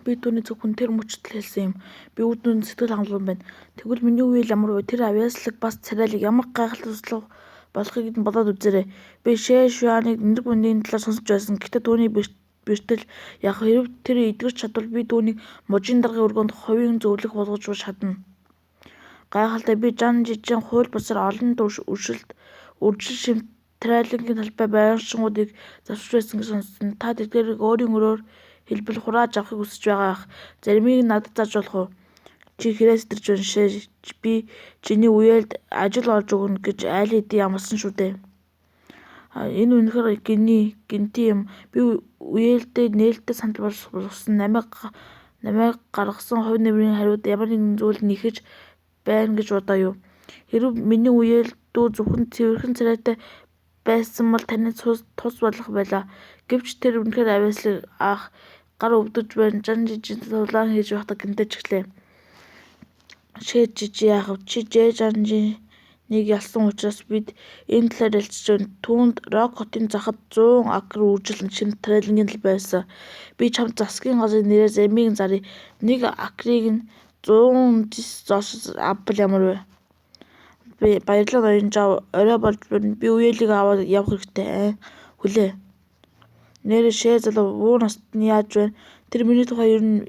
Би түүнийг зөвхөн тэр мөчид л хэлсэн юм. Би үр дүнд сэтгэл хангалуун байна. Тэгвэл миний үеэл ямар вэ? Тэр авьяаслаг бас царайлаг ямар гайхалтай туслах болохыг нь бодоод үзээрэй. Би Шэ Шуаныг энэрэг мэндийн талаар сонсож байсан. Гэхдээ түүний бэртэл яах вэ? Хэрэв тэр эдгэрч чадвал би түүнийг мужийн даргын өргөөнд хувийн зөвлөх болгож чадна. Гайхалтай, би Жан Жижийн хууль бусаар олон үржил шим трайлангийн талбай байшингуудыг завсарч байсан гэж сонссон. Та тэдгээрийг өөрийн өрөөр хэлбэл хурааж авахыг хүсэж байгаа байх. Заримыг нь надад зааж болох уу? Чи хэрээс сэтэрч байна шээ. Би чиний үеэлд ажил олж өгнө гэж аль хэдийн амласан шүү дээ. Энэ үнэхээр гэнэтийн юм. Би үеэлдээ нээлттэй санал болгосон намайг гаргасан хувь нэмрийн хариуд ямар нэгэн зүйл нэхэж байна гэж бодоо юу? Хэрэв миний үеэл дүү зөвхөн цэвэрхэн царайтай байсан бол таны тус болох байлаа. Гэвч тэр үнэхээр авьяаслаг аах гар өвдөж байна. Жан Жижинтэй тулаан хийж байхдаа гэмтэж эхлэв. Шээ Жижи яах вэ? Чи Жээ Жанжиныг ялсан учраас бид энэ талаар ярилцаж байна. Түүнд Рок хотын захад 100 акр үржил шим трайлангийн талбай байсан. Би чамд засгийн газрын нэрээр замыг нь заръя. Нэг акрыг нь 100 зис зоос авбал ямар вэ? Баярлалаа ноён Жав. Орой болж байна. Би үеэлийг аваад явах хэрэгтэй. Хүлээ. Нээрээ шээ залуу вуу насанд нь яаж байна? Тэр миний тухай ер нь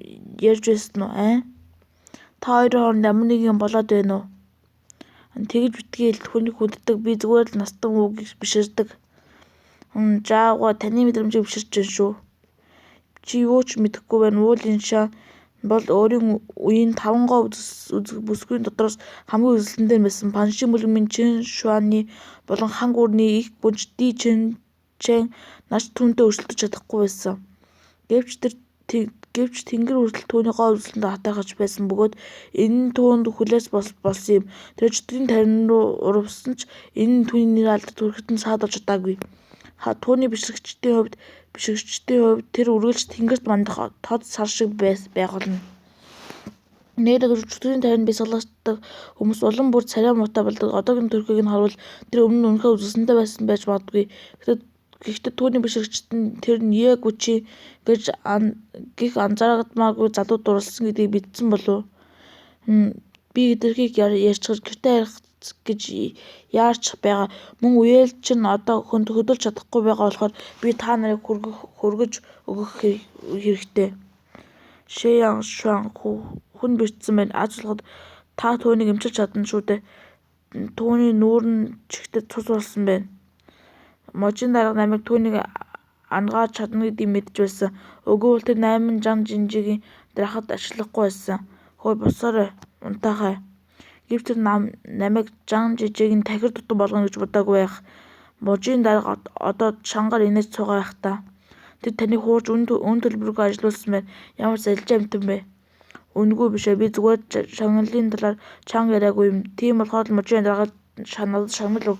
ярьж байсан уу? Та хоёрын хооронд ямар нэг юм болоод байна уу? Тэгэж битгий хэл, түүнийг хүнддэг. Би зүгээр л настан вууг биширдэг. Жаавга таны мэдрэмжийг биширч байна шүү. Чи юу ч мэдэхгүй байна. Вуу Линшан бол өөрийн үеийн таван гоо бүсгүйн дотроос хамгийн үзэсгэлэнтэй нь байсан. Панши мөлгөмийн Чин Шуаны болон хан гүрний эх гүнж Ди Чинчэн нар ч түүнтэй өрсөлдөж чадахгүй байсан. Гэвч тэнгэр хүртэл түүний гоо үзэсгэлэнтэй хатайхаж байсан бөгөөд энэ нь түүнд хүлээс болсон юм. Тэр чөтгөрийн тарин руу урвсан ч энэ нь түүний нэр алдар хүрэхэд нь саад болж чадаагүй. Түүний бишрэгчдийн хувьд тэр үргэлж тэнгэрт мандах тод сар шиг байх болно. Нээрээ чөтгөрийн тарианд бясалгадаг хүмүүс улам бүр царай муутай болдог. Одоогийн төрхийг нь харвал тэр өмнө нь үнэхээр үзэсгэлэнтэй байсан байж магадгүй. Гэхдээ түүний бишрэгчид нь тэр нь Е Гүчи гэх анзаарагдмааргүй залуу дурласан гэдгийг мэдсэн болов уу? Би хэтэрхий их ярьчихаж гэртээ харих гэж яарч байгаа. Мөн үеэл чинь одоо хөдөлж чадахгүй байгаа болохоор би та нарыг хүргэж өгөх хэрэгтэй. Шэян Шуан хүн бэртсэн байна. Аз болгоод та түүнийг эмчилж чадна шүү дээ. Түүний нүүр нь чигтээ цус болсон байна. Мужийн дарга намайг түүнийг анагааж чадна гэдгийг мэдэж байсан. Үгүй бол тэр найман Жан Жинжигийн дарахад ашиглахгүй байсан. Хөөе босоорой унтаахай. Гэвч тэр намайг Жан Жижигийн тахир дутан болгоно гэж бодоогүй байх. Мужийн дарга одоо чангаар инээж суугаа байх даа. Тэр таныг хуурж үнэ төлбөргүй ажилуулсан байна. Ямар залжаа амьтан бэ? Үнэгүй биш ээ. Би зүгээр шагналын талаар чанга яриагүй юм. Тийм болохоор л мужийн дарга надад шагнал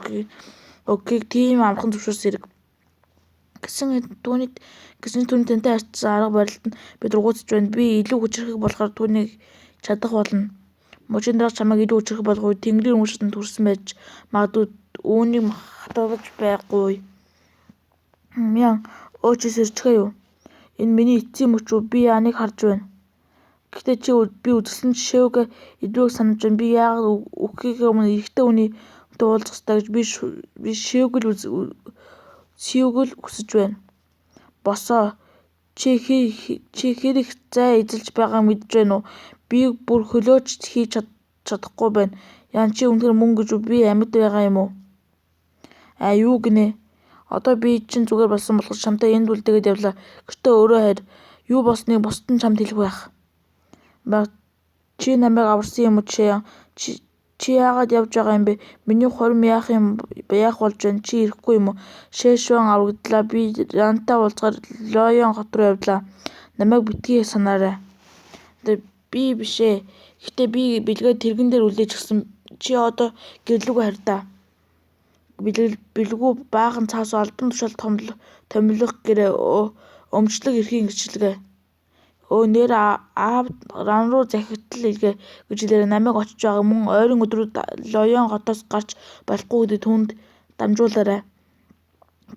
өгөхийг тийм амархан зөвшөөрсөн хэрэг. Гэсэн түүний тантай харьцсан арга барилд нь би дургүйцэж байна. Би илүү хүчирхэг болохоор түүнийг чадах болно. Мужийн дарга чамайг илүү хүчирхэг болгох үед тэнгэрийн өнгө шатанд хүрсэн байж магадгүй үүнийг хатгалж байхгүй. Мян өө чи сэрчгээ юу? Энэ миний эцсийн мөч үү? Би Яныг харж байна. Гэхдээ чи би үзэсгэлэнт Шэвгэ идэвэг санаж байна. Би яагаад үхэхийнхээ өмнө эрэгтэй хүнтэй уулзах ёстой гэж би Шивг л хүсэж байна. Босоо чи хэр их зай эзэлж байгааг мэдэж байна уу? Би бүр хөлөө ч хийж чадахгүй байна. Ян чи үнэхээр мөн гэж үү? Би амьд байгаа юм уу? Аа юу гинэ? Одоо би чинь зүгээр болсон болохоор чамтай энд үлдээгээд явлаа. Гэртээ өөрөө харь. Юу болсныг бусад нь чамд хэлэх байх. Чи намайг аварсан юм уу Чаян? Чи яагаад явж байгаа юм бэ? Миний хурим яах юм яах болж байна? Чи ирэхгүй юм уу? Шэшуан аврагдлаа. Би Рантай уулзахаар Лоян хот руу явлаа. Намайг битгий санаарай. Би биш ээ. Гэхдээ би бэлгээ тэргэн дээр үлдээчихсэн. Чи одоо гэрлүүгээ харь даа. Бэлгүү баахан цаас албан тушаал томилох гэрээ өмчлөг эрхийн гэрчлэгээ. Өө нээрээ аав ран руу захигдтал илгээ гэж хэлээрэй. Намайг очиж байгааг мөн ойрын өдрүүд Лоян хотоос гарч болохгүй гэдгийг түүнд дамжуулаарай.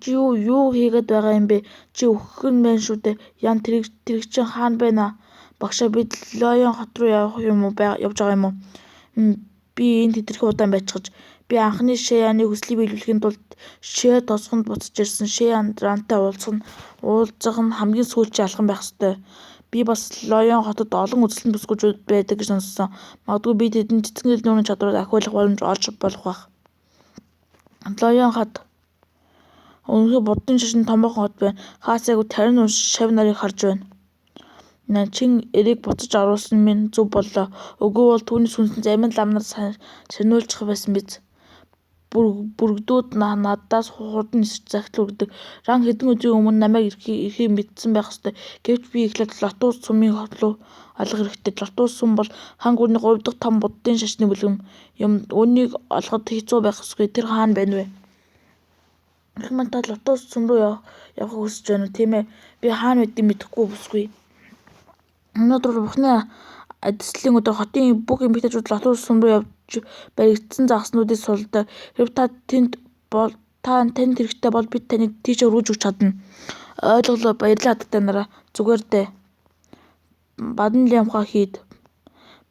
Чи юу хийгээд байгаа юм бэ? Чи үхэх нь байна шүү дээ. Ян тэрэг чинь хаана байна аа? Багшаа бид Лоян хот руу явах юм уу явж байгаа юм уу? Би энд хэтэрхий удаан байчихаж. Би анхны Шэ Яны хүслийг биелүүлэхийн тулд Шэ тосгонд буцаж ирсэн. Шэ Рантай уулзах нь хамгийн сүүлчийн алхам байх ёстой. Би бас Лоян хотод олон үзэсгэлэнт бүсгүйчүүд байдаг гэж сонссон. Магадгүй би тэдэнд цэцгэн дэлгүүрийн чадвараар ахиулах боломж олж болох байх. Лоян хот үнэхээр буддын шашны томоохон хот байна. Хаа сайгүй тарин шавь нарыг харж байна. Чин эрийг буцаж оруулсан минь зөв боллоо. Үгүй бол түүний сүнсэнд замын лам нар сарниулчих байсан биз. Бүргэдүүд надаас хурдан нисэж захидал хүргэдэг. Ран хэдэн өдрийн өмнө намайг ирэхийг мэдсэн байх ёстой. Гэвч би эхлээд Лотус сүмийн хот руу олох хэрэгтэй. Лотус сүм бол хан гүрний 3 дахь том буддын шашны бүлэм юм. Үүнийг олоход хэцүү байх ёсгүй. Тэр хаана байна вэ? Эх маань та Лотус сүм рүү явахыг хүсэж байна уу, тийм ээ? Би хаана байдгийг мэдэхгүй бүсгүй. Өнөөдөр бол Бурханы адислалын өдөр. Хотын бүх эмэгтэйчүүд Лотус сүм рүү явж баригдсан загаснуудыг сулдаг. Хэрэв та тэнд бол та танд хэрэгтэй бол бид таныг тийшээ өргөж өгч чадна. Ойлголоо, баярлалаа хатагтай нараа. Зүгээр дээ. Бадан Лямха хийд.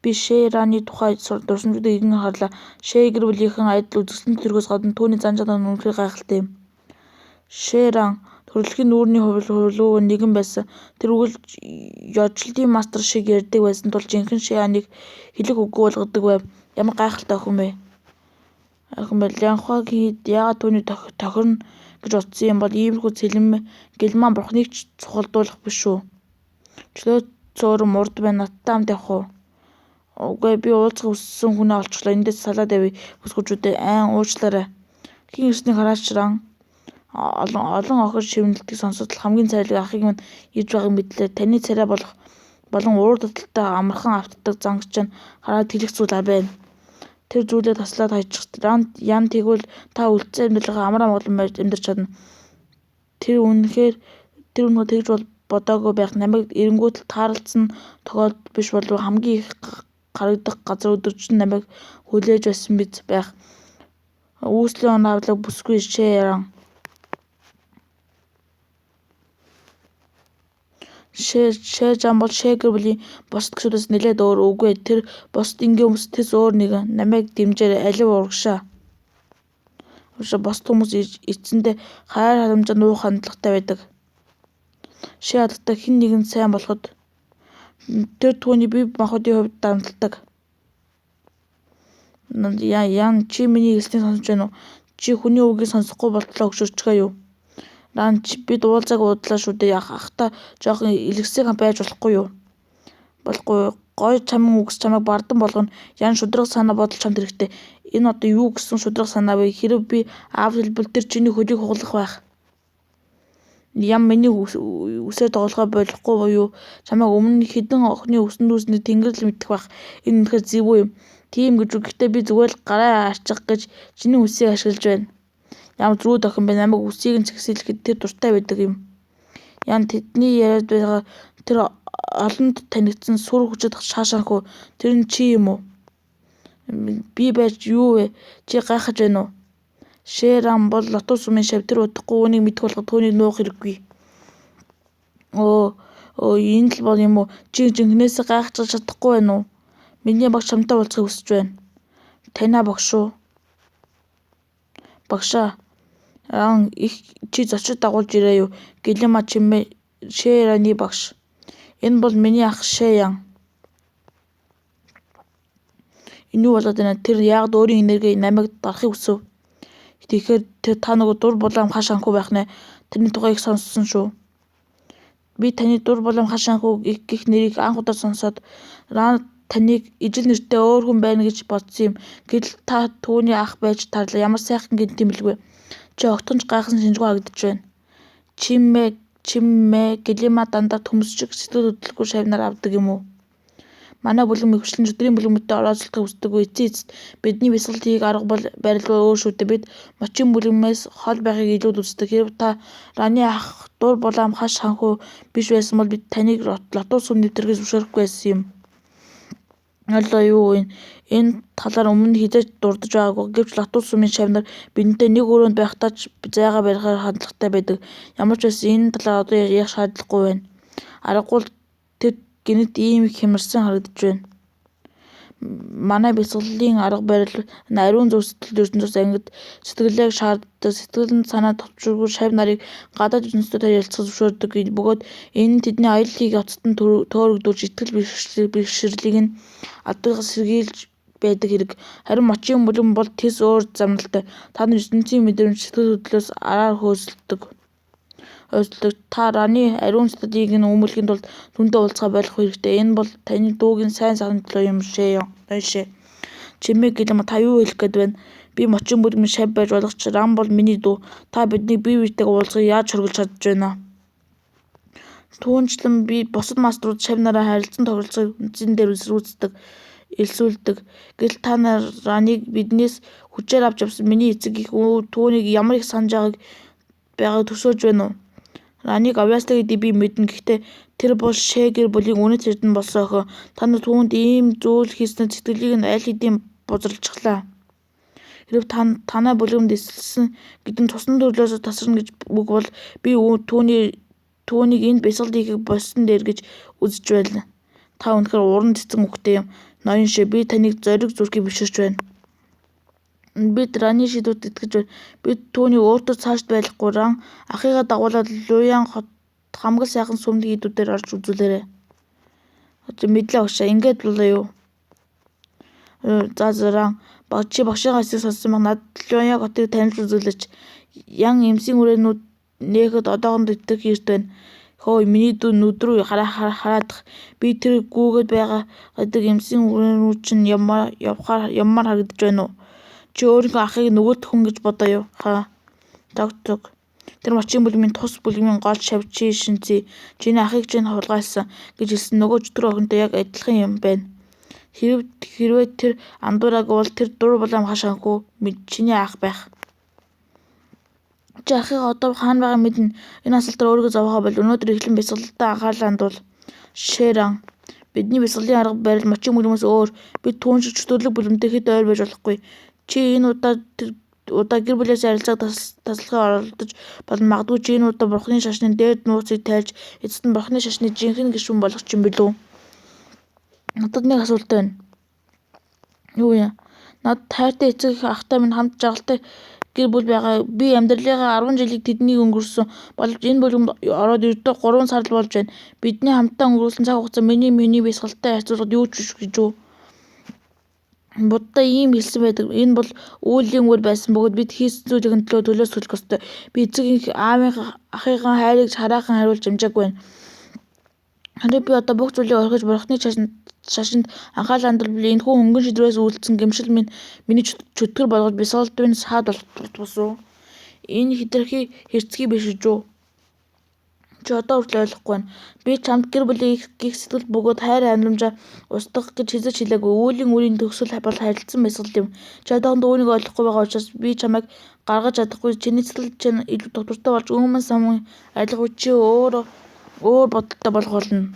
Би Шэ Раны тухай дурсамжуудыг эргэн харлаа. Шэ гэр бүлийнхэн адил үзэсгэлэнт төрхөөс гадна түүний зан чанар нь үнэхээр гайхалтай юм. Шэ Ран төрөлхийн нүүрний хувилбаргүй нэгэн байсан. Тэр үргэлж ёжилтын мастер шиг ярьдаг байсан тул жинхэнэ Шэ Яныг хэлэх үггүй болгодог байв. Ямар гайхалтай охин бэ? Охин бэ? Лянхуа яагаад түүнийг тохирно гэж утсан юм бол иймэрхүү цэлэм гэлман бурхныг ч цухалдуулах биш шүү. Чөлөө цөөрөм урд байна, надтай хамт явах уу? Үгүй би уулзахыг хүссэн хүнээ олчихлоо. Эндээс салаад явъя. Бүсгүйчүүдээ айн уучлаарай. Хэн ирснийг хараач Ран. Олон олон охид шивнэлтийг сонсоод л хамгийн царайлаг ахыг минь ирж байгааг мэдлээ. Таны царай болох болон уур даталтай амархан автдаг зангч нь хараад хэлэх зүйл байна. Тэр зүйлээ таслаад хаячих. Ран ян тэгвэл та үлдсэн амьдралынхаа амар амгалан байж амьдарч чадна. Тэр үнэхээр тэр үнэхээр тэгж бол бодоогүй байх. Намайг эренгүүт л тааралдсан тохиолдол биш болов хамгийн их харагдах газар өдөржин намайг хүлээж байсан биз байх. Үүслийн оноо авлага бүсгүй Шэ Ран. Шэ Жан бол Шэ гэр бүлийн бусад гишүүдээс нэлээд өөр. Үгүй ээ, тэр бусад энгийн хүмүүстээс тэс өөр нэгэн. Намайг дэмжээрэй. Алив урагшаа. Бусад хүмүүс эцсэндээ хайр халамжаа нуух хандлагатай байдаг. Шэ хатагтай хэн нэгэн сайн болоход тэр түүний бие махбодын хувьд дарамталдаг. Ян чи миний хэлснийг сонсож байна уу? Чи хүний үгийг сонсохгүй болтлоо хөшөрчихөө юу? Ран бид уулзааг удлаа шүү дээ. Ахдаа жоохон илгэсэг байж болохгүй юу? Болохгүй. Гоё чамин үгс чамайг бардан болгоно. Ян шударга санаа бодол чамд хэрэгтэй. Энэ одоо юу гэсэн шударга санаа вэ? Хэрэв би аав хэлбэл тэр чиний хөлийг хугалах байх. Ям миний үсээр тоглохоо болохгүй юу? Чамайг өмнө хэдэн охины үсэн дүүсний тэнгэр л мэдэх байх. Энэ үнэхээр зэвүү юм. Тийм гэж үү. Гэхдээ би зүгээр л гараа арчих гэж чиний үсийг ашиглаж байна. Ямар зрүүд охин бэ? Намайг үсийг нь чигсэлэхэд тэр дуртай байдаг юм. Ян тэдний яриад байгаа тэр олонд танигдсан сүр хүчит шаашаанхүү тэр нь чи юм уу? Би байж юу вэ? Чи гайхаж байна уу? Шэ Ран бол Лотос сумын шавь. Тэр удахгүй үүнийг мэдэх болгон түүнийг нуух хэрэггүй. Өө өө энэ л бол юм уу? Чи жинхэнээсээ гайхаж чадахгүй байна уу? Миний багш чамтай уулзахыг хүсэж байна. Танай багш уу? Багшаа Ран их чи зочид дагуулж ирээ юу? Гэлима чимээ Шэ Раны багш. Энэ бол миний ах Шэ Ян. Энэ юу болоод байна? Тэр яагаад өөрийн энергийг намайг дарахыг хүсэв? Тэгэхээр тэр та нөгөө дур булаам хаш анхуу байх нэ. Таны тухай их сонссон шүү. Би таны дур булаам хаш анхуу гэх нэрийг анх удаа сонсоод Ран таныг ижил нэртэй өөр хүн байна гэж бодсон юм. Гэтэл та түүний ах байж таарлаа. Ямар сайхан гэнэт юм бэлгүй. Чи огтхон ч гайхсан шинжгүй харагдаж байна. Чимээ чимээ Гэлима дандаа төмс шиг сэтгэл хөдлөлгүй шавнаар авдаг юм уу? Манай бүлэм ихэвчлэн чөтгөрийн бүлгэмтэй оролцохыг хүсдэггүй. Эцсийн эцэст бидний бясалгал хийх арга барил өөр шүү дээ. Бид мочийн бүлгэмээс хол байхыг илүүд үздэг. Хэрэв та Раны ах дур булаам хаш ханхүү биш байсан бол бид таныг Лотос сүм нэвтрэхээс зөвшөөрөхгүй байсан юм. Ойлоо юу вэ? Энэ талаар өмнө нь хэзээ ч дурдаж байгаагүй. Гэвч Лотос сүмийн шавь нар бидэнтэй нэг өрөөнд байхдаа ч зайгаа барихаар хандлагатай байдаг. Ямар ч байсан энэ талаар одоо ярих шаардлагагүй байна. Аргагүй л тэр Гэнэт ийм их хямарсан харагдаж байна. Манай бясалгалын арга барил нь ариун зүрх сэтгэл ертөнцөөс ангид сэтгэлээг шаарддаг. Сэтгэл нь санаа товчиргүй шавь нарыг гадаад ертөнцтэй ярилцахыг зөвшөөрдөг бөгөөд энэ нь тэдний аялал хийх явцад нь төөрөгдүүлж итгэл бэрхшээлийг нь алдуулахаас сэргийлж байдаг хэрэг. Харин мочийн бүлэм бол тэс өөр замналтай. Та нар ертөнцийн мэдрэмж, сэтгэл хөдлөлөөс араар хөөсөлдөг. Та Раны ариун сэтгэлийг нь үүмэрлэхийн тулд түүнтэй уулзахаа болих хэрэгтэй. Энэ бол таны дүүгийн сайн сайхны төлөө юм шээ ноён шээ. Чимээ гэлэм та юу хэлэх гээд байна? Би мочин бүлмийн шавь байж болох ч Ран бол миний дүү. Та биднийг бие биетэйгээ уулзахыг яаж хориглож чадаж байна? Түүнчлэн би бусад маструуд шавь нараа харилцан тохиролцохыг үндсэн дээр эсэргүүцдэг, элсүүлдэг. Гэвч та нар Раныг биднээс хүчээр авч явсан миний эцэг эх түүнийг ямар их санаж байгааг төсөөлж байна уу? Раныг авьяастай гэдгийг би мэднэ. Гэхдээ тэр бол Шээ гэр бүлийн үнэт эрдэнэ болсон охин. Та нар түүнд ийм зүйл хийснээр сэтгэлийг нь аль хэдийн бузарлчихлаа. Хэрэв та танай бүлгэмд эсэлсэн гэдэг нь цусны төрлөөс тасарна гэж үг бол би түүнийг энд бясалгал хийхийг больсон дээр гэж үзэж байна. Та үнэхээр уран цэцэн үхтэй юм. Ноён шээ, би таныг зориг зүрхийг биширч байна. Бид Раны шийдвэрт итгэж байна. Бид түүнийг өөртөө цаашид байлгахгүй. Ран ахыгаа дагуулаад Луян хот хамаг сайхан сүмд хийдүүдээр орж үзүүлээрэй. Мэдлээ багшаа. Ингээд болоо юу? За за Ран чи багшийнхаа хэсгийг сонссон байх. Надад Луян хотыг танилж үзүүлээч. Ян эмсийн үрээнүүд нээхэд одоохондоо итгэх эрт байна. Хөөе, миний дүү нүд рүү хараадах. Би тэр гүйгээд байгаа гэдэг эмсийн үрээнүүд чинь явахаар явмаар харагдаж байна уу? Чи өөрийнхөө ахыг нөгөөх хүн гэж бодоо юу? Хаа. Тог тог. Тэр мочийн бүлмийн тус бүлмийн гол шавь чи шинцээ. Чиний ахыг чинь хулгайлсан гэж хэлсэн нөгөө чөтгөр охинтой яг адилхан юм байна. Хэрвээ тэр андуураагүй бол тэр дур булаам хаш ханхүү чиний ах байх. Чи ахыгаа одоо хаана байгааг мэднэ. Энэ асуултаар өөрийгөө зовоохоо боль. Өнөөдөр эхлэн бясалгалдаа анхаарлаа хандуул. Шээран. Бидний бясалгалын арга барил мочийн бүлмээс өөр. Бид түүн шиг чөтгөрлөг бүлэмтэй хэд ойр байж болохгүй. Чи энэ удаа гэр бүлээсээ харилцааг таслахыг оролдож болно. Магадгүй чи энэ удаа бурхны шашны дээд нууцыг тайлж эцэст нь бурхны шашны жинхэнэ гишүүн болох ч юм билүү. Надад нэг асуулт байна. Юу юм? Надад хайртай эцэг эх ахтай минь хамт жаргалтай гэр бүл байгаа. Би амьдралынхаа 10 жилийг тэднийг өнгөрсөн. Боловч энэ бүлгэнд ороод ердөө 3 сар л болж байна. Бидний хамтдаа өнгөрүүлсэн цаг хугацаа миний бясалгалтай харьцуулахад юу ч биш гэж үү? Будда ийм хэлсэн байдаг. Энэ бол үйлийн үр байсан бөгөөд бид хийсэн зүйлийн төлөө төлөөс төлөх ёстой. Би эцэг эх аавын ахыгаа хайрыг хараахан хариулж амжаагүй байна. Хэрэв би одоо бүх зүйлийг орхиж бурхны шашинд анхаарлаа хандуулбал энэхүү хөнгөн шидрээс үйлдсэн гэмшил минь миний чөтгөр болгож бясалгалд минь саад болох бус уу? Энэ хэтэрхий хэрцгий биш гэж үү? Чи одоо хүртэл ойлгохгүй байна. Би чамд гэр бүлийн гих сэтгэл бөгөөд хайр хандамжаа устгах гэж хэзээ ч хэлээгүй. Үйлийн үрийн төгсгөл бол харилцан бясалгал юм. Чи одоохондоо үүнийг ойлгохгүй байгаа учраас би чамайг гаргаж чадахгүй. Чиний сэтгэл чинь илүү тогтвортой болж өмнө самын арилгах үед чи өөрөө өөр бодолтой болох болно.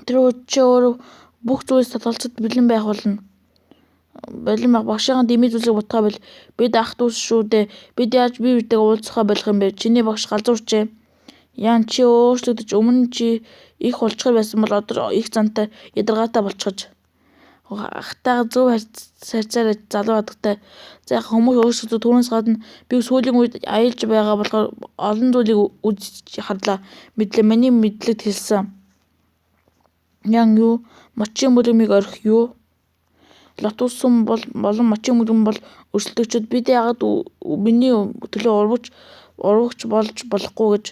Тэр үед чи өөрөө бүх зүйлс татгалзахад бэлэн байх болно. Бэлэн байх. Багшийн дэмий зүйлсийг бодохоо боль. Бид ах дүүс шүү дээ. Бид яаж бие биетэйгээ уулзахаа болох юм бэ? Чиний багш галзуурчээ. Ян чи өөрчлөгдөж өмнө чи их хулчгар байсан бол одоо их зантай ядаргаатай болчихож. Ахтайгаа зөв харьцаарай залуу хадагтай. За яг хүмүүс өөрчлөгдөж түүнээс гадна би сүүлийн үед аялж байгаа болохоор олон зүйлийг үзэж харлаа. Мэдлээ миний мэдлэгт хэлсэн. Ян юу? Мочийн бүлэмийг орхих юу? Лотос сүм бол болон мочийн бүлэм бол өрсөлдөгчид бид яагаад миний төлөө урвагч болж болохгүй гэж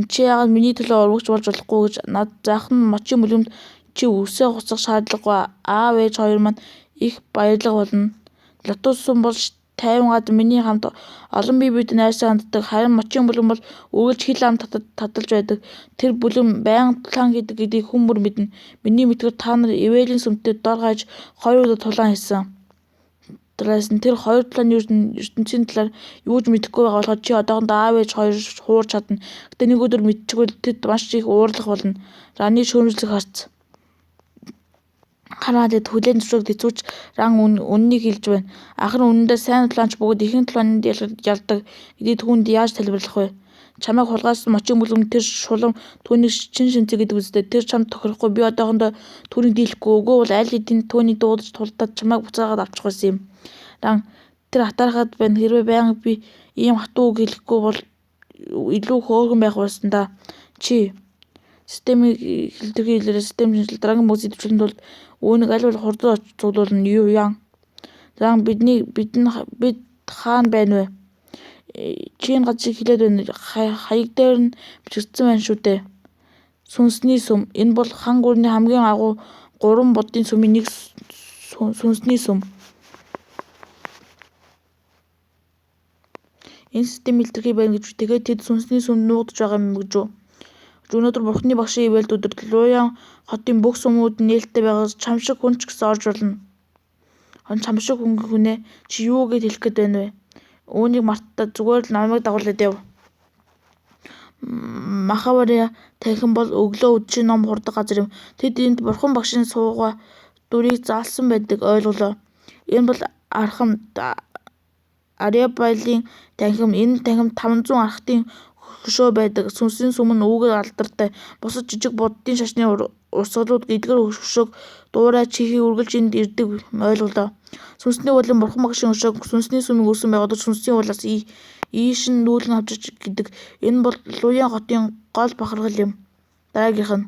чи яагаад миний төлөө урвагч болж болохгүй гэж над заах нь мочийн бүлэмд чи үсээ хуцах шаардлагагүй. Аав ээж хоёр маань их баярлах болно. Лотос сүм бол тайван газар миний хамт олон бие биетэй найрсаг ханддаг. Харин мочийн бүлэм бол үргэлж хил ам таталж байдаг. Тэр бүлэм байнга тулаан хийдэг гэдгийг хүн бүр мэднэ. Миний мэдэхээр та нар Ивэлийн сүмтэй дор хаяж хоёр удаа тулаан хийсэн. Тэр хоёр тулааны ертөнцийн талаар юу ч мэдэхгүй байгаа болохоор чи одоохондоо аав ээж хоёр хуурч чадна. Гэхдээ нэг өдөр мэдчихвэл тэд маш их уурлах болно. Раны шүүмжлэх харц. Хараа тэд хүлээн зөвшөөрөхөд хэцүү ч Ран үнэнийг хэлж байна. Ах нь үнэндээ сайн тулаанч бөгөөд ихэнх тулаанд ялдаг гэдгийг түүнд яаж тайлбарлах вэ? Чамайг хулгайлсан мочийн бүлгэм тэр шулам түүнийг чин шинцэг гэдэг биз дээ. Тэр чамд тохирохгүй. Би одоохондоо түүнийг дийлэхгүй. Үгүй бол аль хэдийн түүнийг дуудаж тулдаад чамайг буцаагаад авчих байсан юм. Ран тэр атаархаад байна. Хэрвээ байнга би ийм хатуу үг хэлэхгүй бол илүү хөөрхөн байх байсан да. Чи системийг хилтерхий хэлээрээ систем шинжил дараагийн мөс идэвхжүүлэхийн тулд үүнийг аль болох хурдан цуглуулна. Юу ян? Ран бидний бид бид хаана байна вэ? Чи энэ газрыг хэлээд байна. Хаяг дээр нь бичигдсэн байна шүү дээ. Сүнсний сүм. Энэ бол хан гүрний хамгийн агуу гурван буддын сүмийн нэг сүнсний сүм. Энэ систем илтерхий байна гэж тэгээд тэд сүнсний сүмд нуугдаж байгаа юм гэж үү? Өнөөдөр Бурхны багшийн ивээлт өдөр Луян хотын бүх сүмүүд нээлттэй байгаас чам шиг хүн ч гэсэн орж болно. Чам шиг хүн хүнээ чи юу гэж хэлэх гээд байна вэ? Үүнийг мартаа зүгээр л намайг дагуулад яв. Махаваря танхим бол өглөө үдшийн ном хурдаг газар юм. Тэд энд бурхан багшийн суугаа дүрийг заалсан байдаг ойлголоо. Энэ бол архам Арьяабалын танхим. Энэ танхимд 500 архтын хөшөө байдаг. Сүнсний сүм нь үүгээр алдартай. Бусад жижиг буддын шашны урсгалууд эдгээр хөшөөг дуурай чихийг үргэлж энд ирдэг ойлголоо. Сүнсний уулын бурхан багшийн хөшөөг сүнсний сүмийг үүсгэн байгуулагч сүнсний уулаас ийш нь нүүлгэн авчирч гэдэг. Энэ бол Луян хотын гол бахархал юм. Дараагийнх нь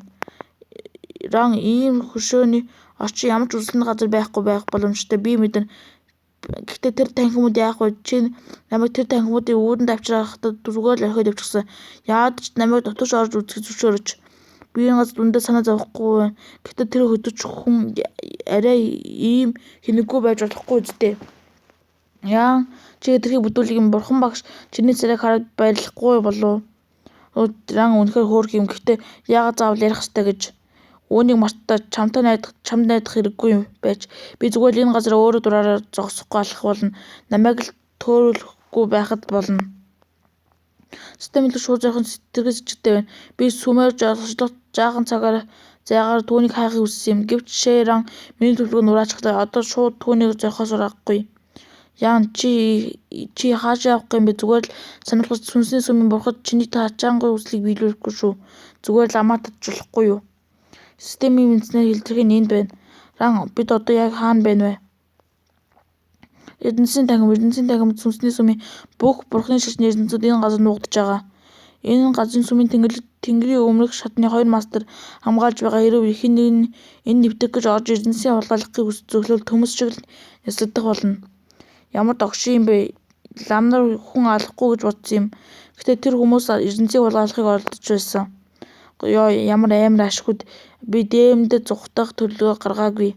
Ран ийм хөшөөний орчин ямар ч үзэсгэлэнт газар байхгүй байх боломжтой. Би мэднэ. Гэхдээ тэр танхимууд яах вэ? Чи намайг тэр танхимуудын үүрэнд авчрахдаа зүгээр л орхиод явчихсан. Яагаад ч намайг дотоош орж үзэхийг зөвшөөрөөч. Би энэ газарт үнэндээ санаа зовхгүй байна. Гэхдээ тэр хөдөч хүн арай ийм хинэггүй байж болохгүй биз дээ. Яан чи хэтэрхий бүдүүлэг юм бурхан багш чиний царайг хараад баярлахгүй болов уу? Ран үнэхээр хөөрхөн юм. Гэхдээ яагаад заавал ярих ёстой гэж. Үүнийг мартаа чамтай найдах чамд найдах хэрэггүй юм байж би зүгээр л энэ газар өөрөө дураараа зогсохгүй алхах болно. Намайг л төөрөөлөхгүй байхад болно. Систем хэлэх шууд зорихон сэтгэл сэжигтэй байна. Би сүмээр зогслох жаахан цагаар зайгаар түүнийг хайхыг хүссэн юм. Гэвч Шэран миний төлөвлөгөөг нураачглаа. Одоо шууд түүнийг зорихоос аргагүй. Яан чи чи хаашаа явах юм бэ? Зүгээр л сонирхож сүнсний сүмийн бурхад чиний ачаангүй хүслийг биелүүлэхгүй шүү. Зүгээр л амаа татчихлахгүй юу? Системийн үндснээр хилтерхий нь энд байна. Ран бид одоо яг хаана байна вэ? Эрдэнэсийн танхим Эрдэнэсийн танхимд сүнсний сүмийн бүх бурхны шашны эрдэмтдүүд энэ газар нуугдаж байгаа. Энэ газрын сүмийн тэнгэрийн өмнөх шатны хоёр мастер хамгаалж байгаа. Хэрэв хэн нэг нь энд нэвтрэх гэж орж эрдэнэсийн хулгайлахыг зөвлөвөл төмөс шиг л няслагдах болно. Ямар догшин юм бэ? Лам нар хүн алахгүй гэж бодсон юм. Гэхдээ тэр хүмүүс эрдэнэсийг хулгайлахыг оролдож байсан. Ёо ямар амар ашгүйд би дээрэмдэд зугтах төлөвлөгөө гаргаагүй.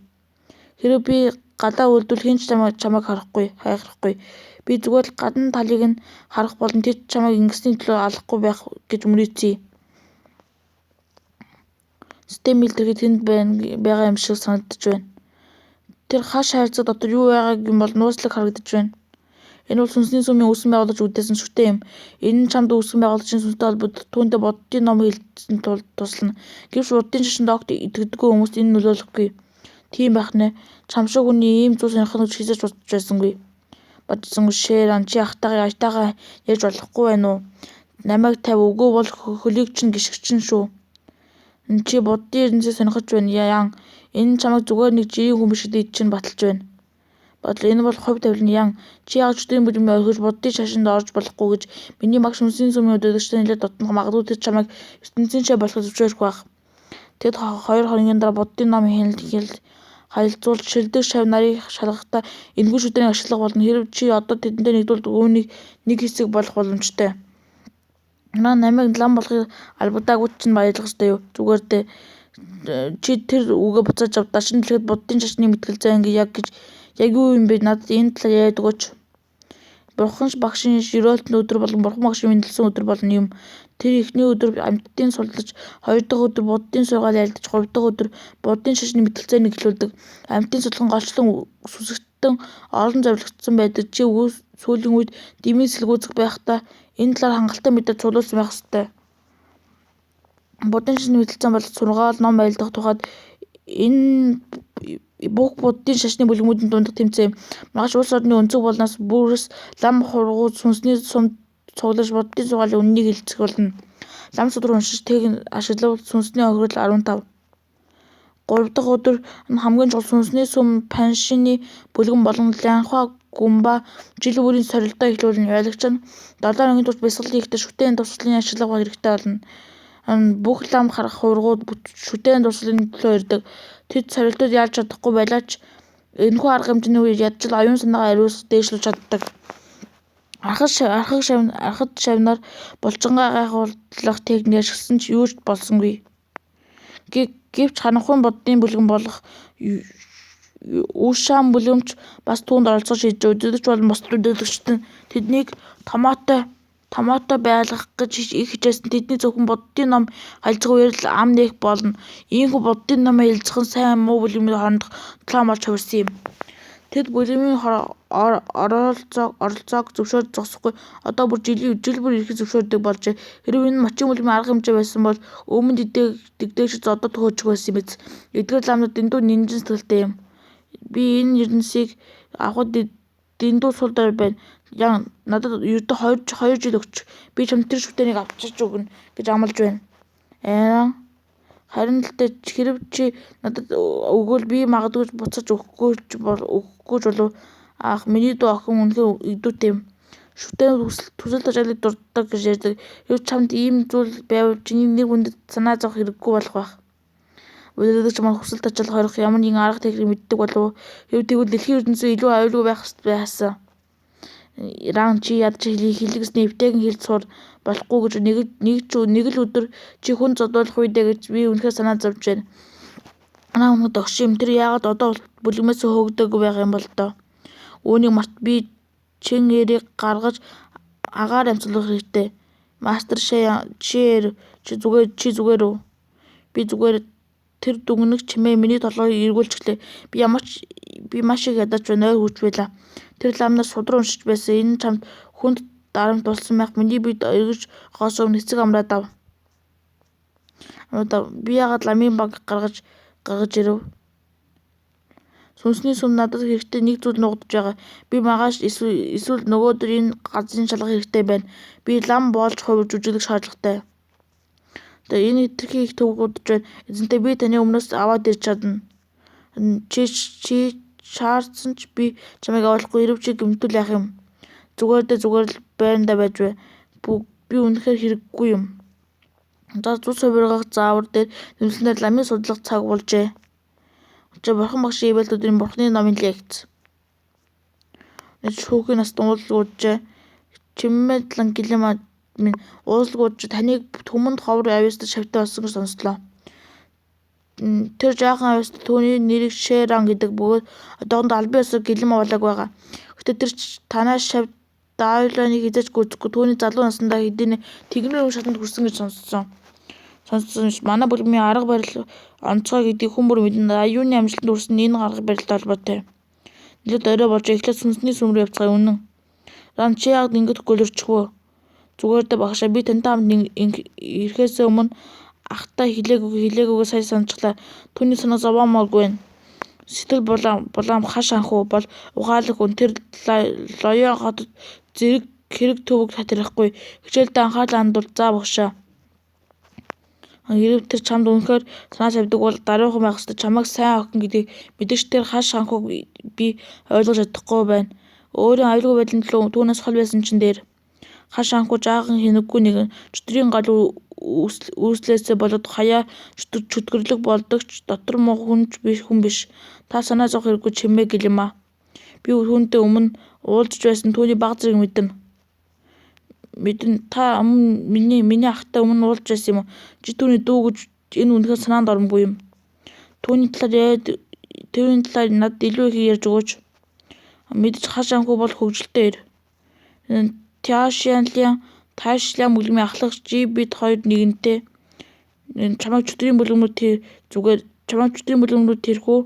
Хэрэв би гадаа үлдвэл хэн ч чамайг харахгүй, хайхрахгүй. Би зүгээр л гадна талыг нь харах болон тэд чамайг ингэсний төлөө алахгүй байх гэж мөрөөдсөе. Систем илэрхий тэнд байгаа юм шиг санагдаж байна. Тэр хаш хайрцаг дотор юу байгааг юм бол нууцлаг харагдаж байна. Энэ бол сүнсний сүмийн үүсгэн байгуулагч үлдээсэн шүтэн юм. Энэ нь чамд үүсгэн байгуулагчийн сүнстэй холбогдох түүнтэй буддын ном хэлсэн тул туслана. Гэвч буддын шашинд огт итгэдэггүй хүмүүст энэ нөлөөлөхгүй. Тийм байх нэ. Чам шиг хүний ийм зүйл сонирхно гэж хэзээ ч бодож байсангүй. Бодсонгүй Шэран чи ахтайгаа ажтайгаа ярьж болохгүй байна уу? Намайг тавь үгүй бол хөлийг чинь гишгчин шүү. Чи буддын эрдэнэсийг сонирхож байна яан. Энэ чамайг зүгээр нэг жирийн хүн биш гэдгийг чинь баталж байна. Бодол энэ бол хувь тавилан ян. Чи яг чөтгөрийн бүлмээ орхиж буддын шашинд орж болохгүй гэж миний багш сүнсний сүмийн удирдагчтай нэлээд дутнах магадгүй тэр чамайг ертөнцийн шав болохыг зөвшөөрөх байх. Тэд 2 хоногийн дараа буддын ном хяналт харилцуулж шилдэг шав нарыг шалгахдаа энэхүү шүтэнийг ашиглах болно. Хэрэв чи одоо тэдэнтэй нэгдвэл үүнийг нэг хэсэг болох боломжтой. Наа намайг лам болохыг албадаагүй чинь баярлах ёстой юу? Зүгээр дээ. Чи тэр үгээ буцааж ав. Даршин дэлхийд буддын шашны мэтгэлцээ анги яг гэж яг юу юм бэ? Надад энэ талаар яриад өгөөч. Бурхан багшийн ерөөлтөнд өдөр болон бурхан багшийн мэндэлсэн өдөр болно юм. Тэр эхний өдөр амьтдын суллаж, хоёр дахь өдөр буддын сургаал айлдаж, гурав дахь өдөр буддын шашны мэтгэлцээнийг эхлүүлдэг. Амьтдын судлах нь голчлон сүсэгтэн олон зориулагдсан байдаг. Чи сүүлийн үед дэмий сэлгүүцэх байхдаа энэ талаар хангалттай мэдээ цуглуулсан байх ёстой. Буддын шашны мэтгэлцээн бол сургаал, ном айлдах тухайд энэ бүх буддын шашны бүлгэмүүдийн дундах тэмцээн юм. Маргааш улс орны өнцөг болноос бүрс лам хургуун сүнсний сум цуглаж буддын сургаалын үнэнийг хэлэлцэх болно. Лам судар уншиж техник ашиглавал сүнсний хохирол 15. 3 дахь өдөр нь хамгийн чухал сүнсний сүм Паншины бүлгэн болон Лянхуа Гүмба жил бүрийн сорилтоо эхлүүлнэ. Ялагч нь 7 хоногийн турш бясалгал хийхдээ шүтээн дурсгалын ашиглах хэрэгтэй болно. Бүх лам хувиргууд шүтээн дурсгалын төлөө ирдэг. Тэд сорилтод ялж чадахгүй байлаа ч энэхүү арга хэмжээний үеэр ядаж л оюун санаагаа ариусгаж дээшлүүлж чаддаг. Архад шавнар булчингаа гайхуулах техник ашигласан ч юу ч болсонгүй. Гэвч харанхуй буддын бүлгэн болох Үшаан бүлгэмч бас түүнд оролцохоор шийджээ. Удирдагч болон бусад удирдагчид нь тэднийг томоотой байлгах гэж их хичээсэн. Тэдний зөвхөн буддын ном харилцах үеэр л ам нээх болно. Ийнхүү буддын номоо хэлэлцэх нь сайн муу бүлгэмийн хоорондох толгой болж хувирсан юм. Тэд бүлгэмийн оролцоог зөвшөөрч зогсохгүй одоо бүр жил бүр ирэхэд зөвшөөрдөг болжээ. Хэрэв энэ нь Мочин бүлгэмийн арга хэмжээ байсан бол өмнө дэгдээгчид одоо төхөөчих байсан юм биз. Эдгээр ламнууд дэндүү нинжин сэтгэлтэй юм. Би энэ ерөнсийг авахад дэндүү сул дорой байна. Ян надад ердөө 2 жил өгч. Би чамд тэр шүтээнийг авчирч өгнө гэж амлаж байна. Аа харин л дээ хэрэв чи надад өгвөл би магадгүй буцаж өгөхгүй ч болов. Аах миний дүү охин үнэхээр эгдүүтэй юм. Шүтээн төсөл тачаалыг дурддаг гэж ярьдаг. Хэрэв чамд ийм зүйл байвал чиний нэр хүндэд санаа зовох хэрэггүй болох байх. Удирдагч маань хүсэл тачаал хорих ямар нэгэн арга техник мэддэг болов уу? Хэрэв тэгвэл дэлхийн ертөнцийн илүү аюулгүй байх байсан. Ран чи ядаж хэлгэсний эвтэйхэн хэлж сур болохгүй гэж нэг л өдөр чи хүн зодуулах үедээ гэж би үнэхээр санаа зовж байна. Ран өнөд огш юм. Тэр яагаад одоо бүлгэмээс хөөгдөөгүй байх юм бол доо. Үүнийг март би чин эрийг гаргаж агаар амьсгалах хэрэгтэй. Мастер Шиэр чи зүгээр үү? Би зүгээр тэр дүгнэг чимээ миний толгойг эргүүлчихлээ. Би маш их ядарч байна. Ойр хүрч байлаа. Тэр лам нар судар уншиж байсан. Энэ чамд хүнд дарамт болсон байх. Миний биед эргэж орохоос өмнө эцэг амраад ав. Би яагаад ламын баг гаргаж ирэв? Сүнсний сүм надад хэрэгтэй нэг зүйл нуугдаж байгаа. Би маргааш эсвэл нөгөөдөр энэ газрын шалгах хэрэгтэй байна. Би лам болж хувирч жүжиглэх шаардлагатай. Энэ хэтэрхий их төвөг удаж байна. Эзэнтэй би таны өмнөөс аваад ирж чадна. Чи шаардсан ч би чамайг авалахгүй. Хэрэв чи гэмтвэл яах юм? Зүгээр дээ зүгээр л байрандаа байж бай. Би үнэхээр хэрэггүй юм. За цус хувиргах заавар дээр нэмэлтээр ламын судлах цаг болжээ. Бурхан багшийн ивэлт өдрийн Бурханы номын лекц. Шүүхийн наст уулзалгүй Чимэдлан Гэлэма минь уулзалгүй таныг түмэнд ховор авьяастай шавьтай болсон гэж сонслоо. Тэр жаахан авьяастай түүний нэрийг Шэран гэдэг бөгөөд одоохондоо албан ёсоор Гэлэма болоогүй байгаа. Гэхдээ тэр танай шавь Даавланыг хэзээ ч гүйцэхгүй. Түүний залуу насандаа хэдийнээ тэнгэрийн өргөн шатанд хүрсэн гэж сонссон. Манай бүлгэмийн арга барил онцгой гэдгийг хүн бүр мэднэ. Аюуны амжилтанд хүрсэн нь энэ арга барилтай холбоотой. Нэлээд орой болж эхлээд сүнсний сүм рүү явцгаая үнэн. Ран чи яагаад ингэж гөлөрчих вэ? Зүгээр дээ багшаа би тантай хамт ирэхээсээ өмнө ахтай хэлээгүйгээ сая саначихлаа. Түүний санаа зовоомооргүй байна. Сэтгэл булаам хаш анхуу бол ухаалаг хүн. Тэр Лоён хотод зэрэг хэрэг төвөг хатрихгүй. Хичээлдээ анхаарлаа хандуул. За багшаа. Хэрэв тэр чамд үнэхээр санаа тавьдаг бол даруйхан байх ёстой. Чамайг сайн охин гэдгийг мэдэж тэр хаш анхууг би ойлгож чадахгүй байна. Өөрийн аюулгүй байдлын төлөө түүнээс хол байсан чинь дээр. Хаш анхуу жаахан хинэггүй нэгэн. Чөтгөрийн гал үүслээсээ болоод хаяа чөтгөрлөг болдог ч дотор муу хүн биш. Та санаа зовох хэрэггүй чимээ Гэлэмаа. Би түүнтэй өмнө уулзаж байсан түүний бага зэрэг мэднэ. Та миний ахтай өмнө уулзаж байсан юм уу? Чи түүний дүү гэж энэ үнэхээр санаанд оромгүй юм. Түүний талаар надад илүү их ярьж өгөөч. Мэдээж хаш анхуу бол хөгжилтэй эр. Таашиалан бүлгэмийн ахлах Жи бид хоёр нэгэнтээ чамайг чөтгөрийн бүлгэм рүү тэрхүү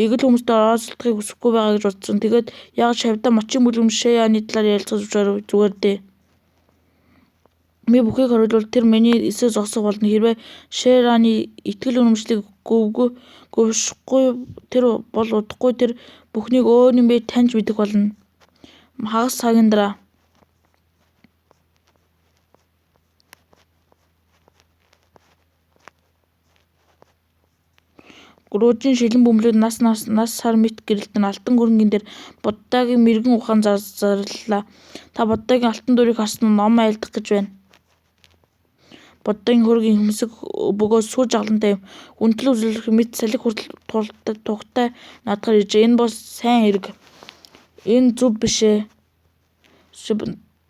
эгэл хүмүүстэй оролцохыг хүсэхгүй байгаа гэж бодсон. Тэгээд яагаад шавьдаа Мочин бүлгэм Шэяны талаар ярилцах зөвшөөрөв зүгээр дээ. Би бүхийг хоригловол тэр миний эсрэг зогсох болно. Хэрвээ Шэраны итгэл үнэмшлийг говьшихгүй тэр бол удахгүй тэр бүхнийг өөр юм бэ таньж мэдэх болно. Хагас цагийн дараа. Гурвалжин шилэн бөмбөлөг нас нас сар мэт гэрэлтэн алтан хөрөнгийн дээр Буддагийн мэргэн ухаан зарлалаа. Та Буддагийн алтан дүрийг харсан нь ном айлдах гэж байна. Буддагийн хөрөг инхэмсэг бөгөөд сүр жагалантай юм. Хүндлэл үзүүлэх мэт салхи хүртэл тугтай наадахаар иржээ. Энэ бол сайн хэрэг. Энэ зөв биш ээ.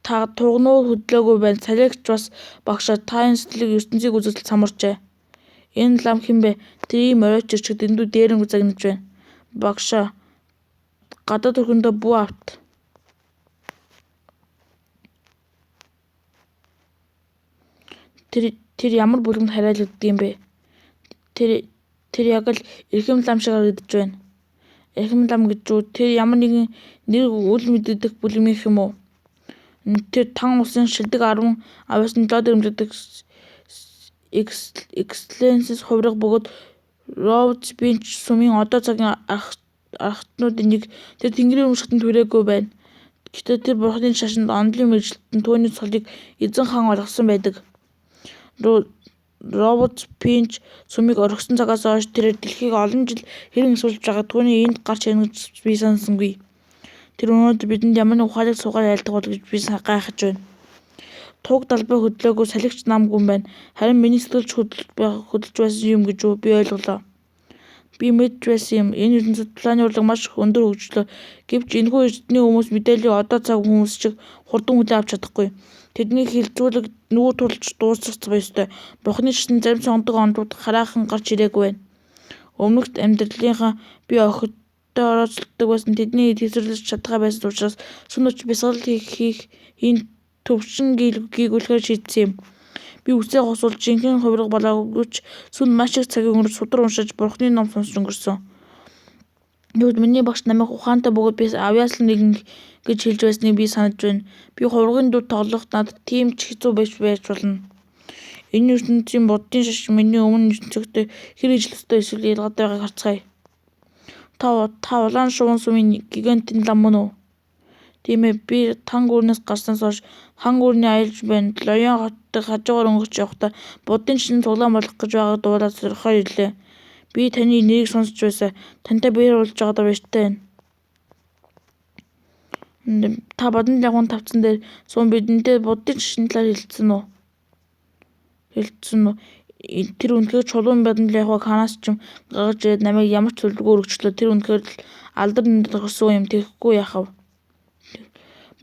Та тугнуу хөдлөөгүй байна. Салхи ч бас багшаа та энэ сэтгэлийг ертөнцийг үзэл самарчээ. Энэ лам хэн бэ? Тэр ийм оройч чирчдэг дэндүү дээрэмгүй загнаж байна. Багшаа гадаад өрхөндөө бүү авт. Тэр ямар бүлгэнд харьяалагддаг юм бэ? Тэр яг л эрхэм лам шиг харагдаж байна. Эрхэм лам гэж юу? Тэр ямар нэгэн нэр үл мэдэгдэх бүлгэмийнх юм уу? Тэр Тан улсын шилдэг 10 авьяасны лоод эрэмбэлдэг Экселленс хувирга бөгөөд Роуз-Бинч сүмийн одоо цагийн архитектурын нэг. Тэр тэнгэрийн өмнө шатанд хүрээгүй байна. Гэхдээ тэр бурхны шашинд онолын мэргэжилтэн түүний цолыг эзэн хаан олгосон байдаг. Роуз-Бинч сүмийг орхисон цагаас хойш тэрээр дэлхийг олон жил хэрэн эсвэрлэж байгааг түүний энд гарч ирнэ гэж би санасангүй. Тэр өнөөдөр бидэнд ямар нэг ухаалаг суугаар айлдах бол гэж би гайхаж байна. Туг далбай хөдлөөгүй салхи ч нам гүн байна. Харин миний сэтгэл ч хөдөлж байсан юм гэж үү би ойлголоо. Би мэдж байсан юм. Энэ ертөнцид планы урлаг маш өндөр хөгжлөө. Гэвч энэхүү эрдний хүмүүс мэдээллийг одоо цаг хүмүүс шиг хурдан хүлээн авч чадахгүй. Тэдний хэлэлцүүлэг нүүр тулж дуусах ёстой. Бурханы шашны зарим сонгодог онолууд хараахан гарч ирээгүй байна. Өмнөх амьдралынхаа би охидтой орооцолдог байсан тэдний тээвэрлэж чадхаа байсан учраас сүм очиж бясалгал хийх энэ төвшин гийгүүлэхээр шийдсэн юм. Би үсээ госуулж жинхэнэ хувирга болоогүй ч сүмд маш их цагийг өнгөрөөж судар уншиж бурханы ном сонсож өнгөрсөн. Тэгвэл миний багш намайг ухаантай бөгөөд би авьяаслан нэгэн гэж хэлж байсныг би санаж байна. Би хувиргын дүр тоглох надад тийм ч хэцүү байж болно. Энэ ертөнцийн буддын шашин миний өмнө ертөнцтэй хэр ижил төстэй эсвэл ялгаатай байгааг харцгаая. Та улаан шувуун сүмийн гигантын лам мөн үү? Тийм ээ, би Тан гүрнээс гарснаас хойш хан гүрний аялж байна. Лоян хотыг хажуугаар өнгөрч явахдаа буддын шашны цуглаан болох гэж байгааг дуулаад сорихоор ирлээ. Би таны нэрийг сонсож байсан. Тантай биеэр уулзаж байгаадаа баяртай байна. Та Бадан лягван тавцан дээр суун бидэнтэй буддын шашны талаар хэлэлцсэн үү? Хэлэлцсэн үү? Тэр үнэхээр чулуун Бадан лягваг хаанаас ч юм гаргаж ирээд намайг ямар ч төлөвлөгөө өргөжлөө. Тэр үнэхээр л алдар нүдэд тохирсон юм. Тэгэхгүй яах вэ?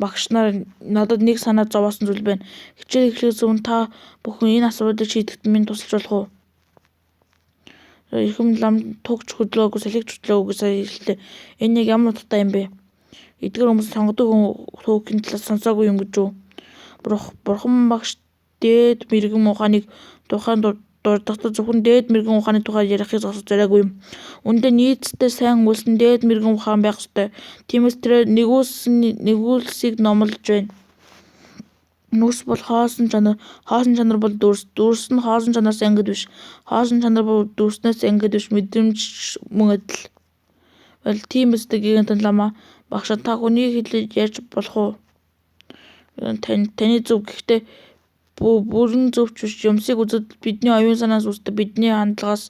Багш нар надад нэг санаа зовоосон зүйл байна. Хичээл эхлэхээс өмнө та бүхэн энэ асуудлыг шийдэхэд минь тусалж болох уу? Эрхэм лам туг ч хөдлөөгүй, салхи ч хөдлөөгүй гэж сая хэллээ. Энэ яг ямар утгатай юм бэ? Эдгээр хүмүүс сонгодог түүхийн талаас сонсоогүй юм гэж үү? Бурхан багш дээд мэргэн ухааныг тухайн дурдахдаа зөвхөн дээд мэргэн ухааны тухай ярихыг зогсож зориагүй юм. Үүндээ нийцтэй сайн үйлсэн дээд мэргэн ухаан байх ёстой. Тиймээс тэрээр нэгүүлсийг номлож байна. Нүс бол хоосон чанар, хоосон чанар бол дүрс, дүрс нь хоосон чанараас ангид биш. Хоосон чанар бол дүрснээс ангид биш, мэдрэмж мөн адил. Бол тийм биз дээ гигантын лама. Багшаа та хүний хэлээр ярьж болох уу? Таны зөв гэхдээ бүрэн зөв ч биш. Юмсыг үзэл бидний оюун санаас үүсдэг, бидний хандлагаас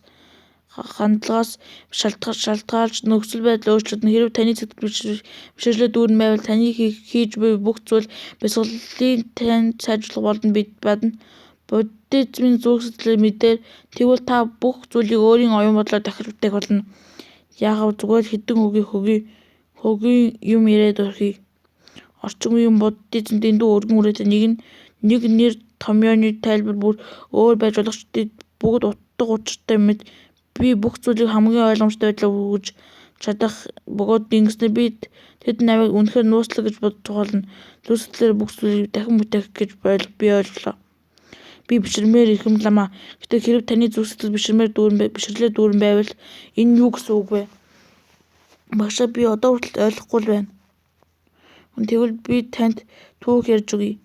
шалтгаалж нөхцөл байдал өөрчлөгдөнө. Хэрэв таны сэтгэл бишрэрлээ дүүрэн байвал таны хийж буй бүх зүйл бясалгалын тань сайжруулах болно бадна. Буддизмын зүрх сэтгэлээр мэдээр тэгвэл та бүх зүйлийг өөрийн оюун бодлоор дахиж бүтээх болно. Яагав зүгээр л хэдэн хөгийн юм яриад орхиё. Орчин үеийн буддизм дэндүү өргөн хүрээтэй нэг нэр томьёоны тайлбар бүр өөр байж болох ч тэд бүгд утга учиртай мэт. Би бүх зүйлийг хамгийн ойлгомжтой байдлаар хүргэж чадах бөгөөд ингэснээр би тэд намайг үнэхээр нууцлаг гэж бодож болно. Зүрх сэтгэлээр бүх зүйлийг дахин бүтээх гэж би ойлголоо. Би бишрмээр эрхэм ламаа. Гэтэл хэрэв таны зүрх сэтгэл бишрэрлээ дүүрэн байвал энэ юу гэсэн үг вэ? Багшаа би одоо хүртэл ойлгохгүй л байна. Тэгвэл би танд түүх ярьж өгье.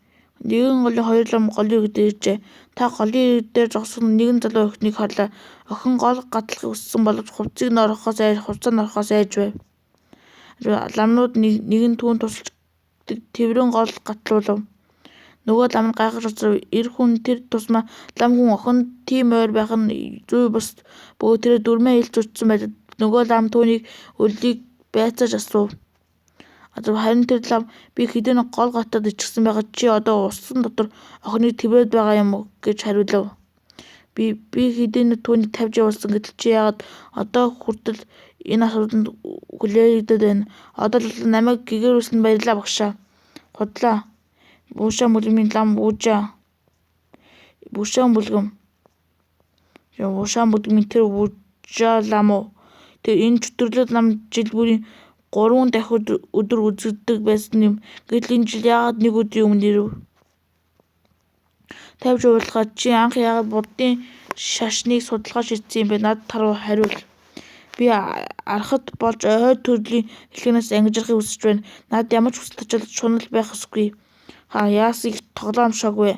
Нэгэн голын хоёр лам голын ирэг дээр иржээ. Та голын ирэг дээр зогссон нэгэн залуу охиныг харлаа. Охин гол гатлахыг хүссэн боловч хувцсыг нь орохоос айж байв. Ламнууд нэг нь түүнд тусалж тэврэн гол гатлуулав. Нөгөө лам нь гайхаж хоцров. Эр хүн тэр тусмаа лам хүн охинд тийм ойр байх нь зүй бус бөгөөд тэрээр дүрмээ илж зөрчсөн байлаа. Нөгөө лам түүнийг үлийг байцааж асуув. Харин тэр лам би хэдийн гол готод иччихсэн байхад чи одоо усан дотор охиныг тэврээд байгаа юм уу гэж хариулав. Би хэдийн түүнийг тавьж явуулсан гэтэл чи яагаад одоо хүртэл энэ асуудалд хүлээгдээд байна. Одоо л намайг гэгээрүүлсэнд баярлалаа багшаа. Худлаа. Бушаа бүлгэмийн лам Вужаа. Бушаан бүлгэм. Бушаан бүлгэмийн тэр Вужаа лам уу? Тэр энэ чөтгөрлөг лам жил бүрийн 3 дахь өдөр үзэгддэг байсан юм. Гэтэл энэ жил яагаад нэг өдрийн өмнө ирэв? Тавьж уулзахад чи анх яагаад буддын шашныг судалгаа шийдсэн юм бэ? Надад хариул. Би архат болж ой төрлийн хэлхэнээс ангижрахыг хүсэж байна. Надад ямар ч хүсэл тачаал шунал байх ёсгүй. Ха яасан их тоглоом шог вэ?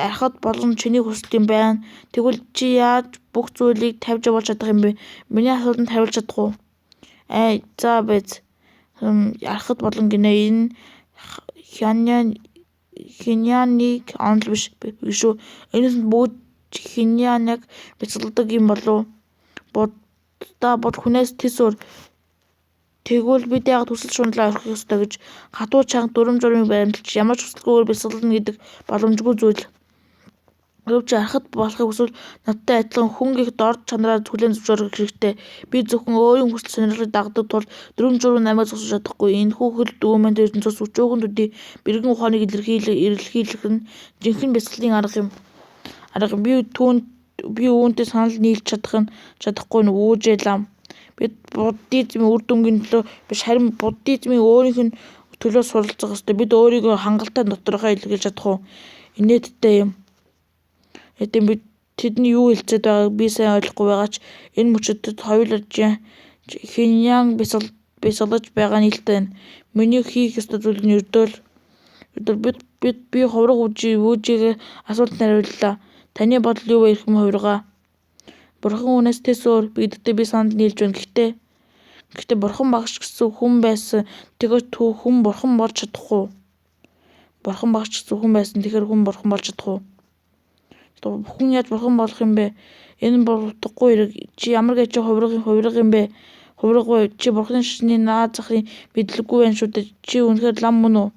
Архат болон чиний хүсэл юм байна. Тэгвэл чи яаж бүх зүйлийг тавьж явуулж чадах юм бэ? Миний асуултанд хариулж чадах уу? Ай за биз. Архат болон гинэ энэ Хиньяныг онол биш шүү. Энэс нь бүгд Хиньяныг бясалгадаг юм болов уу? Будда бол хүнээс тэс өөр. Тэгвэл бид яагаад хүсэл шуналаа орхих ёстой гэж хатуу чанга дүрэм журмыг баримталж ямар ч хүсэлгүйгээр бясалгана гэдэг боломжгүй зүйл. Хэрэв чи архат болохыг хүсвэл надтай адилхан хүн гэх дор чанараар хүлээн зөвшөөрөх хэрэгтэй. Би зөвхөн өөрийн хүсэл сонирхлыг дагадаг тул дүрэм журам намайг зогсоож чадахгүй. Энэхүү хөл дүүмэн ертөнцөөс өчүүхэн төдий бэргэн ухааныг илэрхийлэх нь жинхэнэ бясалгалын арга юм. Би үүнтэй санал нийлж чадахгүй нь үүжээ лам. Бид буддизмын үр дүнгийн төлөө биш харин буддизмын өөрийнх нь төлөө суралцах ёстой. Бид өөрийгөө хангалттай доторхоо илэрхийлж чадах уу? Инээдтэй юм. Хэдийн бид тэдний юу хэлцээд байгааг би сайн ойлгохгүй байгаа ч энэ мөчид тэд хоёулаа Хиньян бясалгаж байгаа нийлтэй байна. Миний хийх ёстой зүйл нь ердөө л би хувраг Вүжигийн асуултанд хариуллаа. Таны бодол юу вэ эрхэм хувиргаа? Бурхан хүнээс тэс өөр гэдэгтээ би санал нийлж байна. Гэхдээ бурхан багш гэсэн хүн байсан. Тэгэхээр хүн бурхан болж чадах уу? Бурхан багш гэсэн хүн байсан. Тэгэхээр хүн бурхан болж чадах уу? Хүн яаж бурхан болох юм бэ? Энэ бол утгагүй хэрэг. Чи ямар гэж хувирга юм бэ? Хувирга вэ? Чи бурханы шашны наад захын мэдлэггүй байна шүү дээ. Чи үнэхээр лам мөн үү?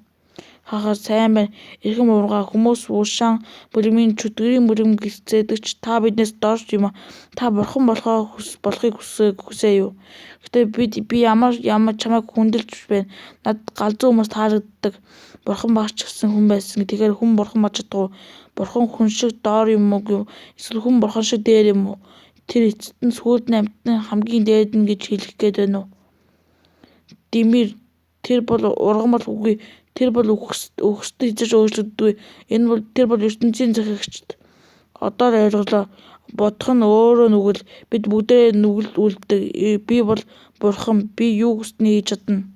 Хахаа сайн байна. Эрхэм хувиргаа хүмүүс Вушаан бүлгэмийн чөтгөрийн бүлгэм гэцээдэг ч та биднээс дор юм аа. Та бурхан болохыг хүсээ юу? Гэхдээ би ямар чамайг хүндэлж байна. Надад галзуу хүмүүс таалагддаг. Бурхан багш ч гэсэн хүн байсан. Тэгэхээр хүн бурхан болж чадах уу? Бурхан хүн шиг доор юм уу? Эсвэл хүн бурхан шиг дээр юм уу? Тэр эцэст нь сүүлд нь амьтан хамгийн дээд нь гэж хэлэх гээд байна уу? Димир тэр бол ургамал үгүй. Тэр бол үхсэд хэзээ ч өөрчлөгддөггүй. Энэ бол тэр бол ертөнцийн захиагчид. Одоо л ойлголоо. Бодох нь өөрөө нүгэл. Бид бүгдээрээ нүгэл үлддэг. Би бол бурхан. Би юу хүссэнээ хийж чадна.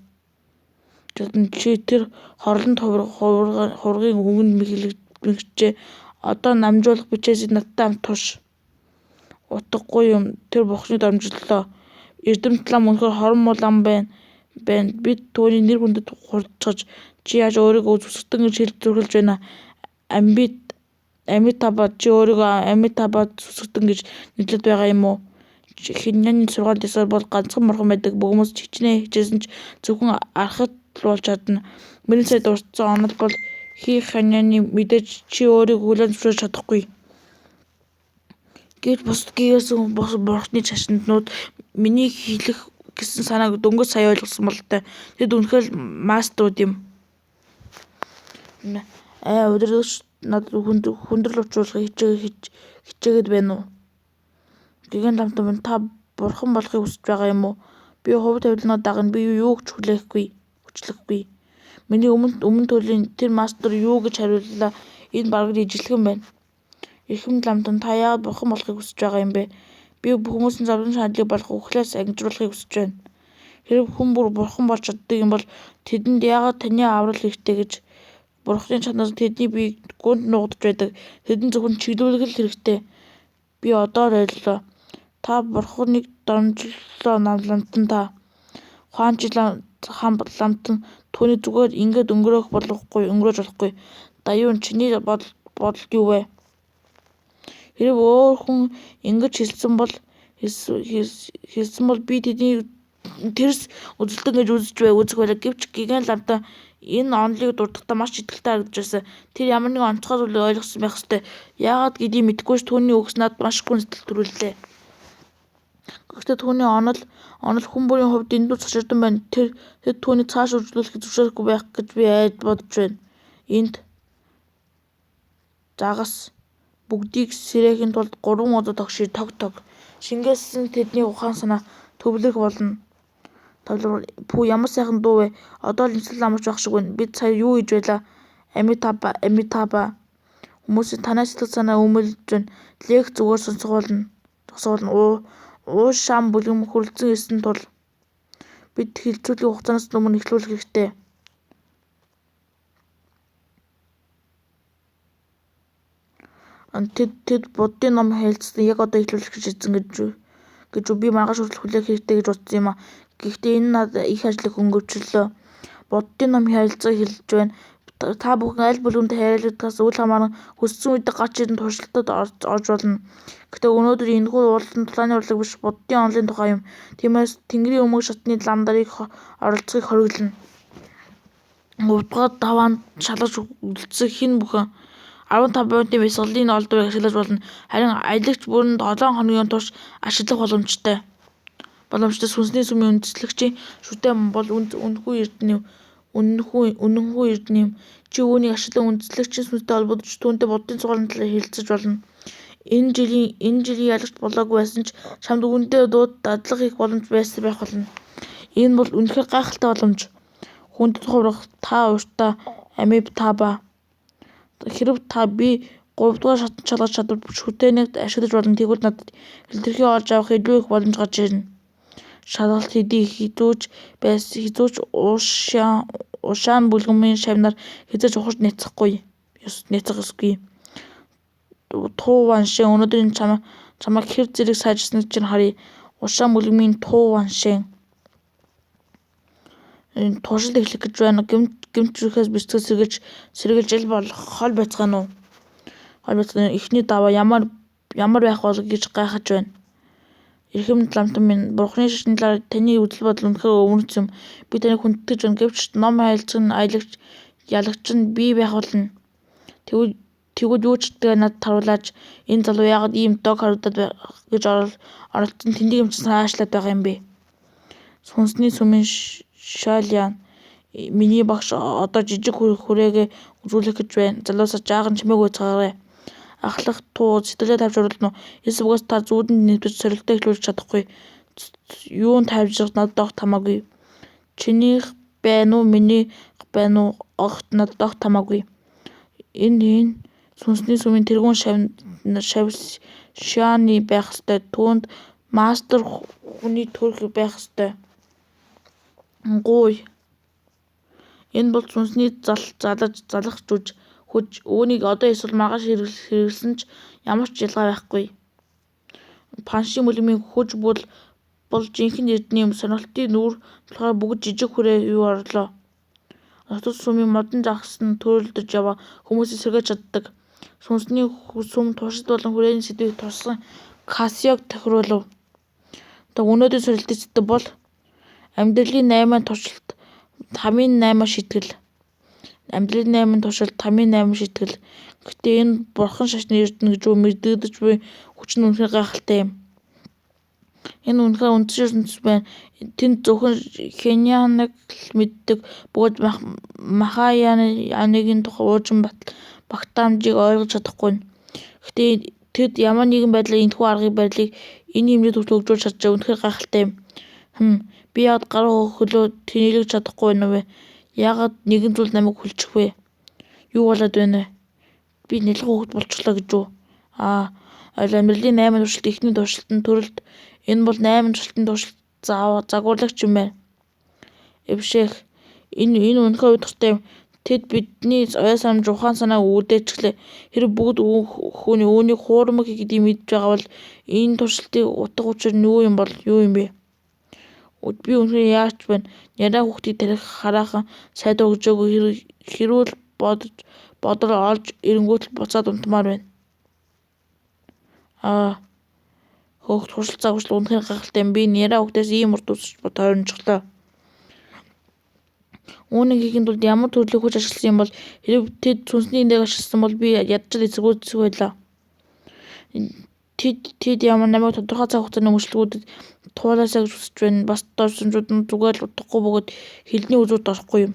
Чи тэр хорлонд хувиргын өнгөнд мэгчээ. Одоо намжуулах бичээсийг надтай хамт туш. Утгагүй юм. Тэр бурхныг доромжлолоо. Эрдэмт лам үнэхээр хорон муу лам байна. Бид түүний нэр хүндэд хурдцаж чи яаж өөрийгөө зүсгтэн гэж хэлж зүрхэлж байна. Амитаба чи өөрийгөө Амитаба зүсгтэн гэж нэрлэдэг байгаа юм уу? Хиньяны сургаал ёсоор бол ганцхан бурхан байдаг. Хүмүүс хичнээн хичээсэн ч зөвхөн архат болж чадна. Мөрийн сайд дурдсан онол бол Хи Хиньяны мэдээж чи өөрийгөө хүлээн зөвшөөрч чадахгүй. Гэвч бусад гэгээрсэн бурхны шашинтнууд миний хэлэх гэсэн санааг дөнгөж сая ойлгосон бололтой. Тэд үнэхээр мастерууд юм. Аа удирдагч надад хүндрэл учруулахыг хичээгээд байна уу? Гэгэн ламтан минь та бурхан болохыг хүсэж байгаа юм уу? Би хувь тавиланаа дагна. Би юу ч хүчлэхгүй. Миний өмнө төрлийн тэр мастер юу гэж хариуллаа? Энэ бараг ижилхэн байна. Эрхэм ламтан та яагаад бурхан болохыг хүсэж байгаа юм бэ? Би хүмүүсийн зовлон шаналлыг болох үхлээс ангижруулахыг хүсэж байна. Хэрэв хүн бүр бурхан болж чаддаг юм бол тэдэнд яагаад таны аврал хэрэгтэй гэж Бурхны чанар тэдний биеийг гүнд нуугдаж байдаг. Тэдэнд зөвхөн чиглүүлэх л хэрэгтэй. Би одоо л ойлголоо. Та бурхныг доромжлолоо ламтан та. Хуанчи ламтан түүнийг зүгээр ингээд өнгөрөөж болохгүй. Даюун, чиний бодолд юу вэ? Хэрэв өөр хүн ингэж хэлсэн бол би тэднийг тэрс үзэлтэн гэж үзэх байлаа. Гэвч Гэгэн ламтан энэ онолыг дурдахдаа маш итгэлтэй харагдаж байсан. Тэр ямар нэгэн онцгой зүйлийг ойлгосон байх ёстой. Яагаад гэдгийг мэдэхгүй ч түүний үгс надад маш гүн сэтгэл төрүүллээ. Гэхдээ түүний онол хүн бүрийн хувьд дэндүү цочирдон байна. Тэд түүнийг цааш үргэлжлүүлэхийг зөвшөөрөхгүй байх гэж би бодож байна. Энд загас бүгдийг сэрээхийн тулд гурван удаа тогшъё. Тог тог. Шингээсэн тэдний ухаан санаа төвлөрөх болно. Пүү, ямар сайхан дуу вэ? Одоо л нислэг амарч байх шиг байна. Бид сая юу хийж байлаа? Амитаба, Амитаба. Хүмүүсийн танай сэтгэл санаа өмөлж байна. Лекц зүгээр сонсох болно. Уушаан бүлэм хүрэлцэн ирсэн тул бид хэлэлцүүлгийг хугацаанаас өмнө эхлүүлэх хэрэгтэй. Тэд Буддын ном харилцааг яг одоо эхлүүлэх гэж шийдсэн гэж үү? Би маргааш хүртэл хүлээх хэрэгтэй гэж бодсон юм аа. Гэхдээ энэ надад их ажлыг хөнгөвчлөө. Буддын ном харилцааг хэлж байна. Та бүхэн аль бүлгэмд харьяалагдахаас үл хамааран хүссэн үедээ гарч ирэн туршилтад орж болно. Гэхдээ өнөөдөр энэхүү уулзалт нь тулааны урлаг биш, Буддын онолын тухай юм. Тиймээс Тэнгэрийн өмгөг шатны лам нарыг оролцохыг хориглоно. Гуравдугаар даваанд шалгаж үлдсэн хэн бүхэн 15 минутын бясалгалын олдворыг ашиглаж болно. Харин аялагч бүр нь 7 хоногийн турш ашиглах боломжтой. Сүнсний сүмийн үндэслэгчийн шүтээн бол үнэхүү эрдэнэ юм. Чи үүнийг ашиглан үндэслэгчийн сүнстэй холбогдож, түүнтэй Буддын сургаалын талаар ярилцаж болно. Энэ жилийн ялагч болоогүй байсан ч чамд үүнтэй дуудлага хийх боломж байсан байх болно. Энэ бол үнэхээр гайхалтай боломж. Хүндэт ховрох, та урьдаа Амитаба. Хэрэв та би гуравдугаар шатанд шалгаж чадвал шүтээнийг ашиглаж болно. Тэгвэл надад хэтэрхий олж авах илүү их боломж гарч ирнэ. Шалгалт хэдий хэцүү ч Ушаан бүлгэмийн шавь нар хэзээ ч ухарч няцах ёсгүй. Туу Ваншин, өнөөдөр энэ чамайг хэр зэрэг сайжирсныг чинь харъя. Ушаан бүлгэмийн Туу Ваншин. Туршилт эхлэх гэж байна. Гэмт хэргээс бэртгээс сэргийлж аль болох хол байцгаана уу? Хол байцгаана. Эхний даваа ямар байх бол гэж гайхаж байна. Эрхэм ламтан минь, Бурханы шашны талаар таны үзэл бодол үнэхээр өвөрмөц юм. Би таныг хүндэтгэж байна. Гэвч ном харилцаг нь аялагч ялагч нь би байх болно. Тэгвэл юу ч чаддгаа надад харуулаач. Энэ залуу яагаад ийм дог харагдаад гэж оролдсон тэндэг юм чинь аашлаад байгаа юм бэ? Сүнсний сүмийн Шаолян, миний багш одоо жижиг хүрээгээ үзүүлэх гэж байна. Залуусаа жаахан чимээгүй байцгаарай. Ахлах туу сэтгэлээ тавьж оруулна уу? Эсвэл угаасаа та зүүдэнд нэвтэрч сорилтоо эхлүүлж чадахгүй. Юунд тайвшрах надад огт хамаагүй. Чинийх байна уу, минийх байна уу огт надад огт хамаагүй. Энэ сүнсний сүмийн тэргүүн шавь Шиани байх ёстой. Түүнд мастер хүний төрх байх ёстой. Гуй. Энэ бол сүнсний залах хүч. Үүнийг одоо эсвэл маргааш хэрэглэсэн ч ямар ч ялгаа байхгүй. Паншин бүлгэмийн хүч бол жинхэнэ эрдэнэ юм. Сонирхлын нүүр тулахаар бүгд жижиг хүрээ юу орлоо. Нотод сүмийн модон загас нь төрөлдөж яваа хүмүүсийг сэргээж чаддаг. Сүнсний сүм туршилт болон хүрээний сэдвийг туршсан Касиог тохируулав. Өнөөдрийн сорилтын сэдэв бол амьдралын найман туршилт, тамийн найман шийтгэл. Амьдралын найман туршилт, тамийн найман шийтгэл. Гэхдээ энэ бурхан шашны эрдэнэ гэж үү мэдэгдэж буй хүч нь үнэхээр гайхалтай юм. Энэ үнэхээр үндсэн ертөнц байна. Тэнд зөвхөн Хинаяаныг л мэддэг бөгөөд Махаяныг тухай уучин багтаамжийг ойлгож чадахгүй. Гэхдээ тэд ямар нэгэн байдлаар энэхүү арга барилыг энэ хэмжээнд хүртэл хөгжүүлж чаджээ. Үнэхээр гайхалтай юм. Би яагаад гар хөлөө тэнийглэж чадахгүй байна вэ? Яагаад нэгэн зүйл намайг хөлчих вэ? Юу болоод байна вэ? Би нялх хүүхэд болчихлоо гэж үү? Аа, амьдралын найман туршилт эхний туршилт нь төрөлт. Энэ бол найман туршилтын туршилт загварлагч юм байна. Эвшээх. Энэ үнэхээр уйтгартай юм. Тэд бидний оюун санамж, ухаан санааг үүдээчлээ. Хэрэв бүгд хүн үүнийг хуурамч гэдгийг мэдэж байгаа бол энэ туршилтын утга учир нь юу юм бэ? Би үнэхээр яарч байна. Няраа хүүхдийг тархи хараахан сайд өгчөөгүй хэрүүл бодож бодор олж ирэнгүүт л буцаад унтмаар байна. Аа хөөх туршил загварчлал үнэхээр гайхалтай юм. Би няраа хүүхдээс ийм урт үсэж тойронжглоо. Үүнийг хийхин тулд ямар төрлийн хүч ашигласан юм бол хэрэв тэд сүнсний нэрийг ашигласан бол би ядчил эсэргүүцэх байлаа. Тэд ямар намайг тодорхой цаг хугацааны мөчлөгүүдэд туулаасай гэж хүсэж байна. Бас дорсонжууд нь зүгээр л утгагүй бөгөөд хилний үзүүрт орохгүй юм.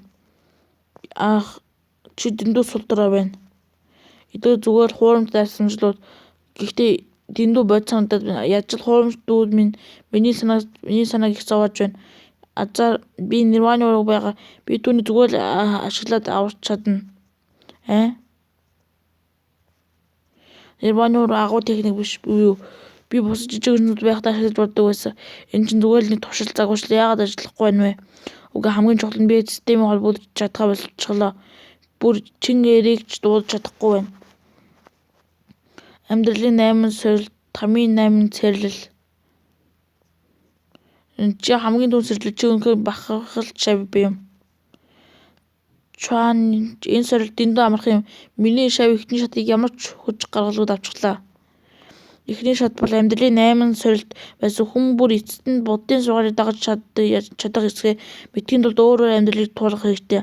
Аах чи дэндүү сул дорой байна. Эдгээр зүгээр л хуурамч дайсамжлууд. Гэхдээ дэндүү бодис санагдаад байна. Ядчил хуурамч дүүд минь миний санааг их зовоож байна. Азар би нирваны ураг байгаа. Би түүнийг зүгээр л ашиглаад аварч чадна. Аа? Нирваны ураг агуу техник биш үү? Би бусад жижиг ертөнцид байхдаа ашиглаж боддог байсан. Энэ чинь зүгээр л нэг туршилт загварчлал яагаад ажиллахгүй байна вэ? Үгүй хамгийн чухал нь би системийн холбогдож чадхаа болчихлоо. Бүр чин эрийг ч дуудаж чадахгүй байна. Амьдралын 8 сорилт, тамийн 8 цэрлэл. Чи хамгийн түрүүнд сэрлэл чи үнэхээр бахархал шав бий юм. Чуан энэ сорилт дэндүү амархан юм. Миний шав эхний шатыг ямар ч хүч гаргалгүйд авчихлаа. Эхний шат бол амьдралын 8 сорилт байсан. Хүн бүр эцэст нь Буддын сургаалыг дагаж чадах эсэхээ мэдэхийн тулд өөр өөр амьдралыг туулах хэрэгтэй.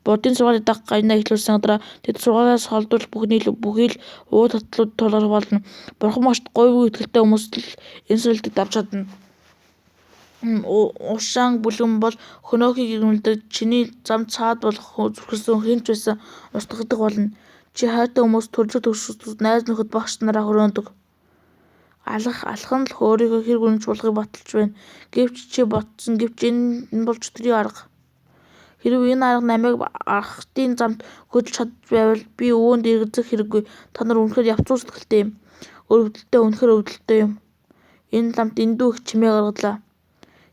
Буддын сургаалыг дагах гавнаа эхлүүлсэн дараа тэд сургаалаас холдуулах бүхий л ууд татлууд тулгарх болно. Бурхан багшд говьгүй итгэлтэй хүмүүс л энэ сорилтыг давж чадна. Ушаан бүлгэн бол хөнөөхийг ирмэлдэг, чиний зам цаад болох зүрхэлсэн хэн ч байсан устгадаг болно. Чи хайртай хүмүүс төрлөх төгсөж найз нөхөд багш нараа хөрөөндөг. Алах алах нь л өөрийгөө хэр гүнж болохыг баталж байна. Гэвч чи ботсон гэвч энэ бол чөтгөрийн арга. Хэрэв энэ арга намайг архтын замд хөдөлж чадаж байвал би үүнд эргэцэх хэрэггүй. Та нар үнэхээр явцуу сэтгэлтэй юм. Өрөвдөлттэй үнэхээр өвдөлттэй юм. Энэ ламт дэндүү их чимээ гаргалаа.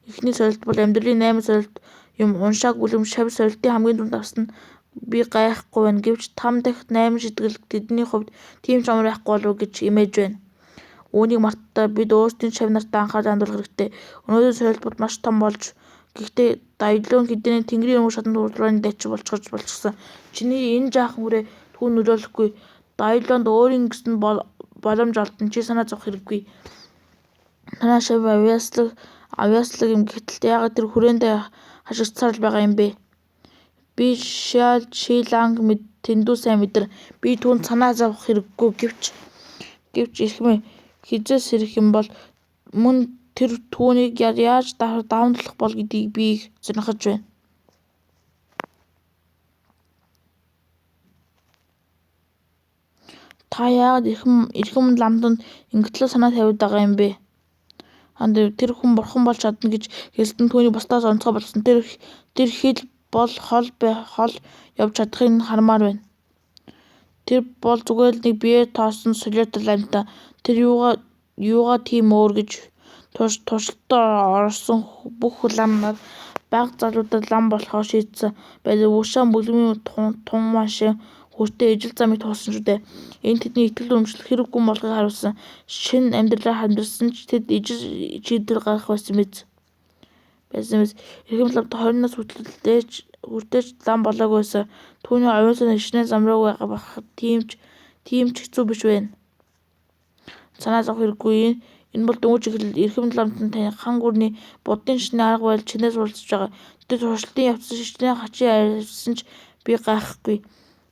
Эхний сорилт бол амьдралын 8 сорилт юм. Уншааг бүлэм шав сорилтын хамгийн түрүүнд авсан нь би гайхгүй байна. Гэвч там дахь 8 шитгэл тэдний хувьд тийм ч амар байхгүй болов уу гэж эмээж байна. Үүнийг мартаа бид өөрсдийн шав нартай анхаарал хандуулах хэрэгтэй. Өнөөдөр сорилт маш том болж гэхдээ Дайлон хэдийнэ тэнгэрийн өнгө шатанд хурдлын дайчин болчихсон. Чиний энэ жаахан хүрээ түүн нөлөөлөхгүй. Дайлонд өөрийн гэсэн боломж олдоно. Чи санаа зовох хэрэггүй. Танай шав авьяаслаг юм гэтэл яагаад тэр хүрээндээ хашгирчсаар л байгаа юм бэ? Би Шиал Шиланг дэндүү сайн мэдэр. Би түүнд санаа зовох хэрэггүй гэвч эрхмээ хэзээ сэрэх юм бол мөн тэр түүнийг яаж давамтлах бол гэдгийг би их сонирхож байна. Та яагаад эрхэм ламтанд ингэтлээ санаа тавиад байгаа юм бэ? Тэр хүн бурхан болж чадна гэж хэлсэн нь түүнийг бусдаас онцгой болгосон. Тэр хэл бол хол явж чадахыг хармаар байна. Тэр бол зүгээр л нэг биеэр тоосон солиотол амьтан. Тэр юугаа тийм өөр гэж туршилтад орсон бүх лам нар бага залуудад лам болохоор шийдсэн байлаа. Вүшаан бүлгийн тун машин хүртээ ижил замыг туулсан шүү дээ. Энэ тэдний итгэл үнэмшил хэр гүн болохыг харуулсан. Шинэ амьдралаар амьдарсан ч тэд ижил шийдвэр гаргах байсан биз. Эрхэм ламтай 20 нас хүртээ ч лам болоогүй байсан. Түүний оюун санаа хичнээн замраагүй байгаа бахад тийм ч хэцүү биш байна. Санаа зовох хэрэггүй. Энэ бол дөнгөж эхлэл. Эрхэм ламтан таны хан гүрний Буддын шашны арга барил чинээс суралцж байгаа. Тэр туршилтын явцад хичнээн хачин арьсан ч би гайхгүй.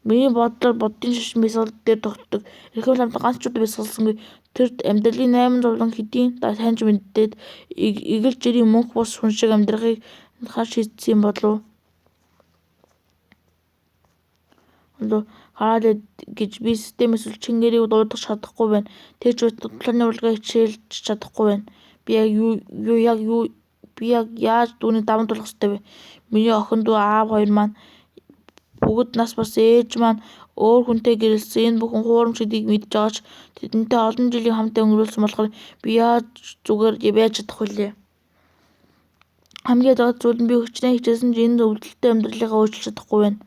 Миний бодлоор Буддын шашин бясалгал дээр тогтдог. Эрхэм ламтан ганц ч удаа бясалгасангүй. Тэр амьдралын 8 зовлон хэдийн таньж мэдээд эгэл жирийн мөнх бус хүн шиг амьдрахыг хар шийдсэн юм болов уу? Хараад гэж би систем эсвэл чин гэрийг дуудах чадахгүй байна. Тэр ч байтугай тулааны урлагаа хичээлж чадахгүй байна. Би яг яаж түүнийг даван туулах ёстой вэ? Миний охин дүү аав хоёр маань бүгд нас барсан, ээж маань өөр хүнтэй гэрэлсэн. Энэ бүхэн хуурамч гэдгийг мэдэж байгаа ч тэдэнтэй олон жилийг хамтдаа өнгөрүүлсэн болохоор би яаж зүгээр байж чадах вүлээ? Хамгийн ядуу зүйл нь би хичнээн хичээсэн ч энэ өвдөлттэй амьдралынхаа өөрчилж чадахгүй байна.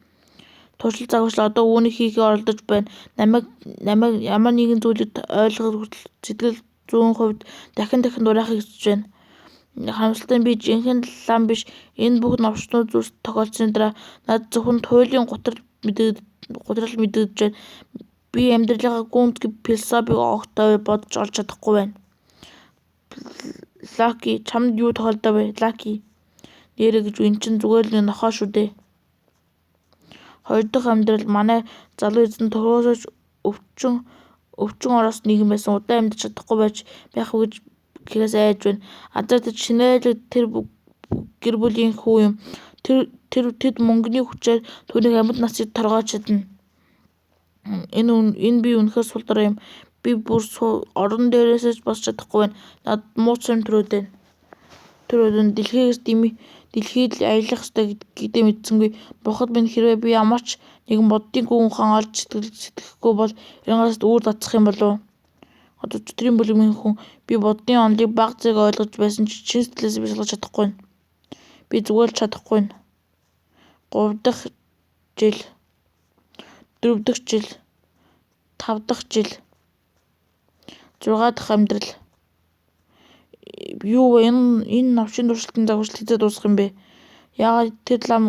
Туршил загварчлал одоо үүнийг хийхээ оролдож байна. Намайг ямар нэгэн зүйлийг ойлгоход хүртэл сэтгэл зүйн хувьд дахин дахин дураахыг хүсэж байна. Харамсалтай нь би жинхэнэ лам биш. Энэ бүх новшнууд зүйлс тохиолдсоны дараа надад зөвхөн туйлын гутрал мэдрэгдэж байна. Би амьдралынхаа гүнзгий философийг огт бодож олж чадахгүй байна. Лаки, чамд юу тохиолдов вэ? Лаки. Нээрээ гэж энэ чинь зүгээр л нэг нохой шүү дээ. Хоёр дахь амьдрал манай залуу эзэн төрхөөсөө өвчин ороос нэгэн байсан. Удаан амьдарч чадахгүй байх вэ гэж гэхээс айж байна. Азаар тэр шинээлэг тэр гэр бүлийн хүү юм. Тэр тэд мөнгөний хүчээр түүнийг амьд насыг торгойж чадна. Энэ би үнэхээр сул дорой юм. Би бүр орон дээрээсээ ч босч чадахгүй байна. Надад муу цом төрөөд байна. Тэр өдөр дэлхийгээс дэлхийд аялах ёстой гэдгээ мэдсэнгүй. Бурхад минь, хэрвээ би ямар ч нэгэн буддын гүн ухаан олж сэтгэхгүй бол 90 гаруйд үүр дацах юм болов уу? Одоо чөтгөрийн бүлэг минь хүн, би буддын онолыг бага зэрэг ойлгож байсан ч чин сэтгэлээсээ би шалгаж чадахгүй байна. Би зүгээр л чадахгүй байна. 3 дахь жил, 4 дахь жил, 5 дахь жил, 6 дахь амьдрал. Юу вэ, энэ новшийн туршилтын загварчлал хэзээ дуусах юм бэ? Яагаад тэр лам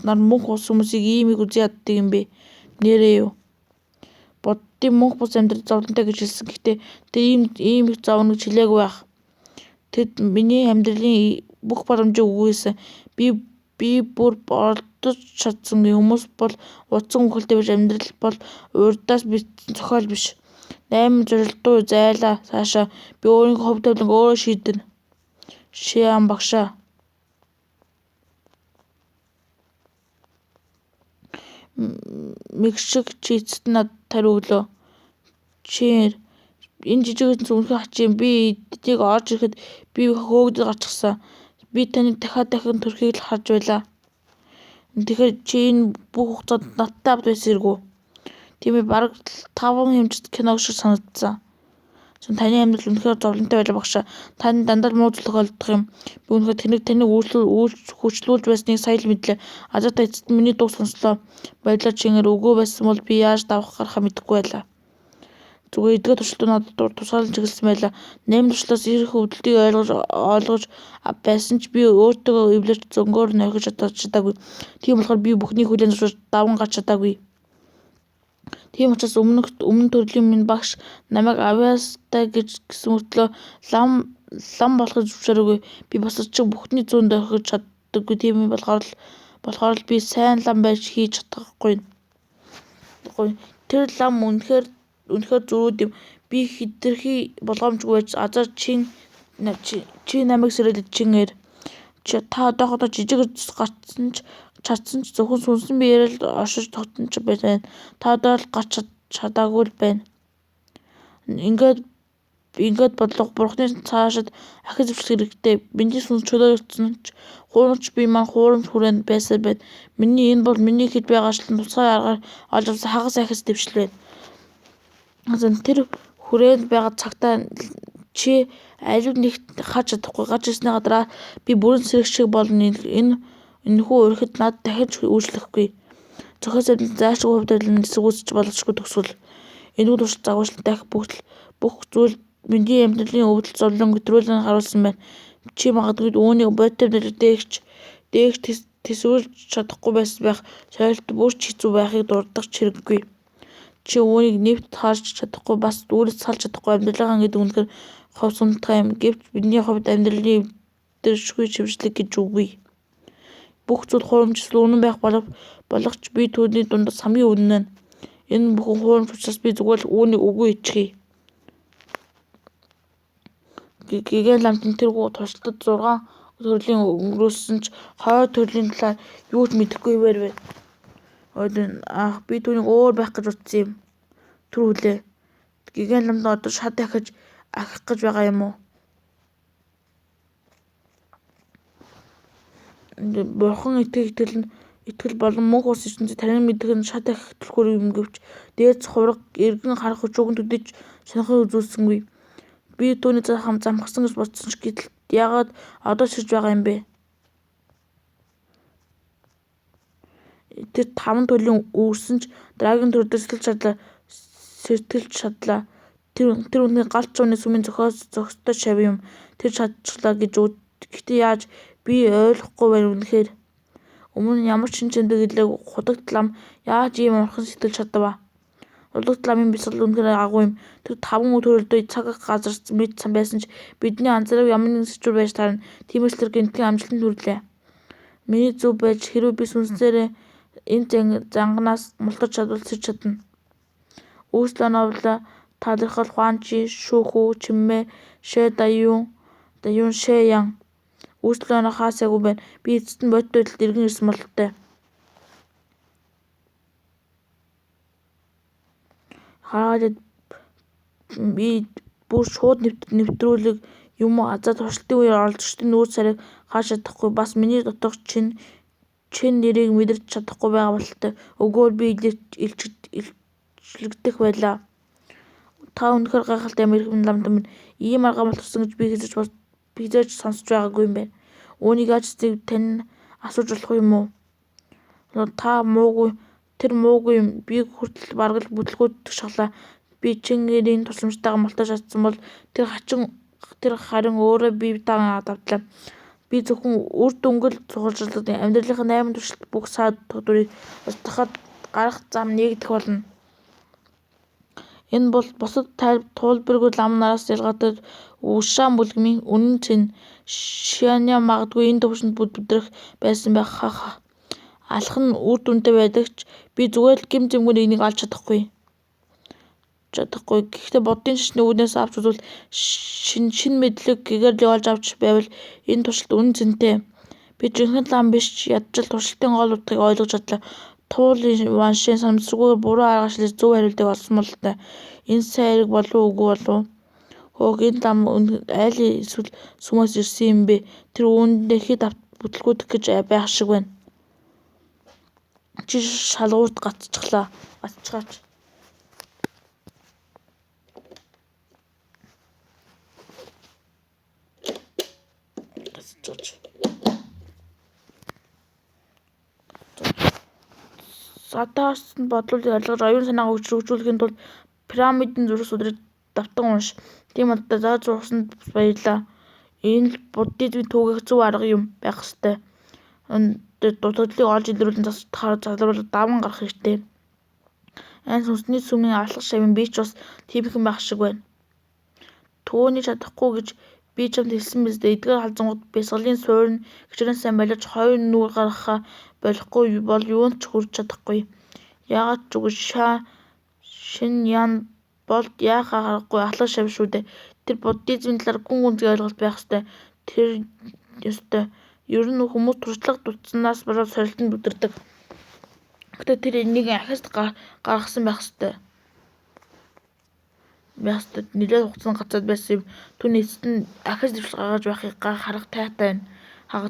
нар мөнх бус хүмүүсийг ийм их үзэн яддаг юм бэ? Нээрээ юу? Буддын мөнх бус амьдрал зовлонтой гэж хэлсэн. Гэхдээ тэр ийм их зовно гэж хэлээгүй байх. Тэд миний амьдралын бүх боломжийг үгүйсэн. Би бүр оролдож чадсангүй. Хүмүүс бол утсан үхэлтэй биш, амьдрал бол урьдаас бичсэн зохиол биш. 8 зурилдуу зайлаа цаашаа. Би өөрийнхөө хувь тавиланг өөрөө шийднэ. Шиан багшаа. Мэгшиг, чи эцэст нь надад хариу өглөө. Чи энэ жижиг ертөнц үнэхээр хачин юм. Би эднийг орж ирэхэд би хөөгдөд гарчихсан. Би таныг дахиад дахин төрөхийг л харж байлаа. Тэгэхээр чи энэ бүх хугацаанд надтай хамт байсан хэрэг үү? Тийм ээ, бараг таван хэмжит кино шиг санагдсан. Таны амьдрал үнэхээр зовлонтой байлаа, багшаа. Танд дандаа л муу зүйл тохиолдох юм. Би үнэхээр тэрнийг таны хүчлүүлж байсныг сая л мэдлээ. Азаата эцэст нь миний дууг сонслоо. Баярлалаа, Чингэр. Үгүй байсан бол би яаж давах гарахаа мэдэхгүй байлаа. Зүгээр эдгээр туршилтууд надад тусгаарлан чиглэсэн байлаа. 8 туршлаас ирэх өвдөлтийг ойлгож байсан ч би өөртөө эвлэрч зөнгөөр нь орхиж чадаагүй. Тийм болохоор би бүхнийг хүлээн зөвшөөрч даван гарч чадаагүй. Тийм учраас өмнө төрлийн минь багш намайг авьяастай гэсэн мөртлөө лам болохыг зөвшөөрөөгүй. Би бусад шиг бүхний зүүнд орхиж чаддаггүй. Тийм болохоор л би сайн лам байж хийж чадахгүй. Тэр лам үнэхээр үнэхээр зөрүүд юм. Би хэтэрхий болгоомжгүй байж азаар чи намайг сэрээлээ, Чингэр. Та одоохондоо жижиг гарсан ч чадсан ч зөвхөн сүнсэн биеэр л оршиж тогтнож байна. Та одоо л гарч чадаагүй л байна. Ингээд бодлоо, Бурханы цаашид ахиц зэвсэг хэрэгтэй. Миний сүнс чөлөөлөгдсөн ч хуурамч бие маань хуурамч хүрээнд байсаар байна. Миний энэ бол миний хийж байгаа ажил нь тусгай аргаар олж авсан хагас ахиц дэвшил байна. Тэр хүрээнд байгаа цагтаа чи алив нэгт харж чадахгүй. Гарч ирснийхаа дараа би бүрэн сэрэг шиг болно. Энэ энэхүү урихид надад дахиж үйлчлэхгүй. Зохиос амьтан зайлшгүй хувь тавилан эсэргүүцэж боломжгүй төгсгөл. Энэхүү туршилт загварчлал дахь бүх зүйл миний амьдралын өвдөлт зовлон хэтрүүлэн харуулсан байна. Чи магадгүй үүнийг бодит амьдрал дээгч төсөөлж чадахгүй байсан байх. Сорилт бүр ч хэцүү байхыг дурдах ч хэрэггүй. Чи үүнийг нэвт харж чадахгүй, бас үүрээс салж чадахгүй. Амьдралынхаа гэдэг үнэхээр ховсомтгой юм. Гэвч бидний хувьд амьдралын эвдэршгүй шившлэг гэж үгүй. Бүх зүйл хуурамч эсвэл үнэн байх болох ч би түүний дундаас хамгийн үнэн нь. Энэ бүхэн хуурамч учраас би зүгээр л үүнийг үгүй хийчихье. Гэгээн ламтан тэр туршилтад 6 төрлийн өнгөрөөсөн ч хойд төрлийн талаар юу ч мэдэхгүй хэвээр байна. Аах, би түүнийг өөр байх гэж утсан юм. Түр хүлээ. Гэгээн ламтан одоо шат ахиж ахих гэж байгаа юм уу? Бурхан итгэх итгэл нь итгэл болон мөнх бус ертөнцийг танин мэдэх нь шат ахих түлхүүр юм гэвч дээдс хувраг эргэн харах хүчүүхэн төдий ч сонирхол үзүүлсэнгүй. Би түүний замхарсан гэж бодсон ч гэтэл яагаад одоо ч ирж байгаа юм бэ? Тэр таван төрлийн үүрсэн ч дараагийн төр дээр сэртгэлж чадлаа. Тэр үнэхээр галт шувууны сүмийн зохистой шавь юм. Тэр чадчихлаа гэж Гэхдээ яаж би ойлгохгүй байна үнэхээр. Өмнө нь ямар ч шинж тэмдэг илрээгүй худагд лам яаж ийм амархан сэтгэлж чадав? Худагд ламын бясалгал үнэхээр агуу юм. Тэр таван төрөлдөө цаг газар мэт байсан ч бидний анзаараагүй ямар нэгэн сэжүүр байж таарна. Тиймээс тэр гэмтэн амжилтанд хүрлээ. Миний зөв байж хэрвээ би сүнсээрээ энэ занганаас мултарч чадвал сэрж чадна. Үүсэл оноовлоо талархал Хуанчи, Шүүхүү, Чиммээ, Шэ Даюун, Шэ Ян. Үүсэл оноо хаасаагүй байна. Би эцэст нь бодит байдалд эргэн ирсэн бололтой. Хараад би бүр шууд нэвтрүүлэг юм уу азаа туршилтын үеэр оролцогчдын нүүр царайг харж чадахгүй бас миний доторх чин нэрийг мэдэрч чадахгүй байгаа бололтой. Үгүй бол би илчлэгдэх байлаа. Та үнэхээр гайхалтай юм эрхэм ламтан минь. Ийм арга боловссон гэж би хэзээ ч сонсож байгаагүй юм байна. Үүнийг яаж хийснийг тань асууж болох юм уу? Та муугүй тэр муугүй юм. Би хүртэл бараг л бүтлгүүтэх шахлаа. Би Чингэрийн тусламжтайгаар мултарч чадсан бол тэр тэр харин өөрөө бие даан давтлаа. Би зөвхөн үр дүнг л цуглуулдаг. Амьдралынхаа 8 туршилт бүх саад тогтворыг устгахад гарах зам нээгдэх болно. Энэ бол бусад туулбаргүй лам нараас ялгаатай Ушаан бүлгэмийн үнэн цэн. Шианя магадгүй энэ төвшөнд бүдрэх байсан байх ха. Алах нь үр дүнтэй байдаг ч би зүгээр л гэм зэмгүй нэгнийг олж чадахгүй. Гэхдээ буддын шашны үүднээс авч үзвэл шинэ мэдлэг гэгээрлийг олж авч байвал энэ туршилт үнэн цэнтэй. Би жинхэнэ лам биш ч ядчил туршилтын гол утгыг ойлгож чадлаа. Туул Ваншийн санамсаргүйгээр буруу арга ашиглаж зөв хариултыг олсон бололтой. Энэ сайн хэрэг болов уу үгүй болов уу? Хөөх энэ лам аль эсвэл сүмээс ирсэн юм бэ? Тэр үүндээ хэд бүтлгүүтэх гэж байх шиг байна. Чи шалгуурт гацчихлаа. Гацчихаач. Сатаасан бодлуудыг ойлгож оюун санаагаа хөгжүүлэхийн тулд пирамидын зүрх судрыг давтан унш. Тийм бололтой зааж сургасанд баярлалаа. Энэ л буддизмын түүгийх зөв арга юм байх ёстой. Дутагдлыг олж илрүүлэн засах залруулаад даван гарах хэрэгтэй. Айн сүнсний сүмийн алхах шавийн би ч бас тиймхэн байх шиг байна. Түүний чадахгүй гэж би чамд хэлсэн биз дээ. Эдгээр халзангууд бясалгалын суурь нь хичнээн сайн байлаа ч хоёр нүүр гаргахаа болохгүй бол юунд ч хүрч чадахгүй. Яагаад ч үгүй Шин Ян бол яахаа харахгүй алхах шав шүү дээ. Тэр буддизмын талаар гүн гүнзгий ойлголт байх ёстой. Тэр ёстой. Ер нь хүмүүс туршлага дутсанаас болоод сорилтонд бүдэрдэг. Гэхдээ тэр нэгэн ахис гаргасан байх ёстой. Нэлээд хугацаанд гацаад байсан юм. Түүний эцэст нь ахис дэвшил гаргаж байхыг харах тайтай байна. Хага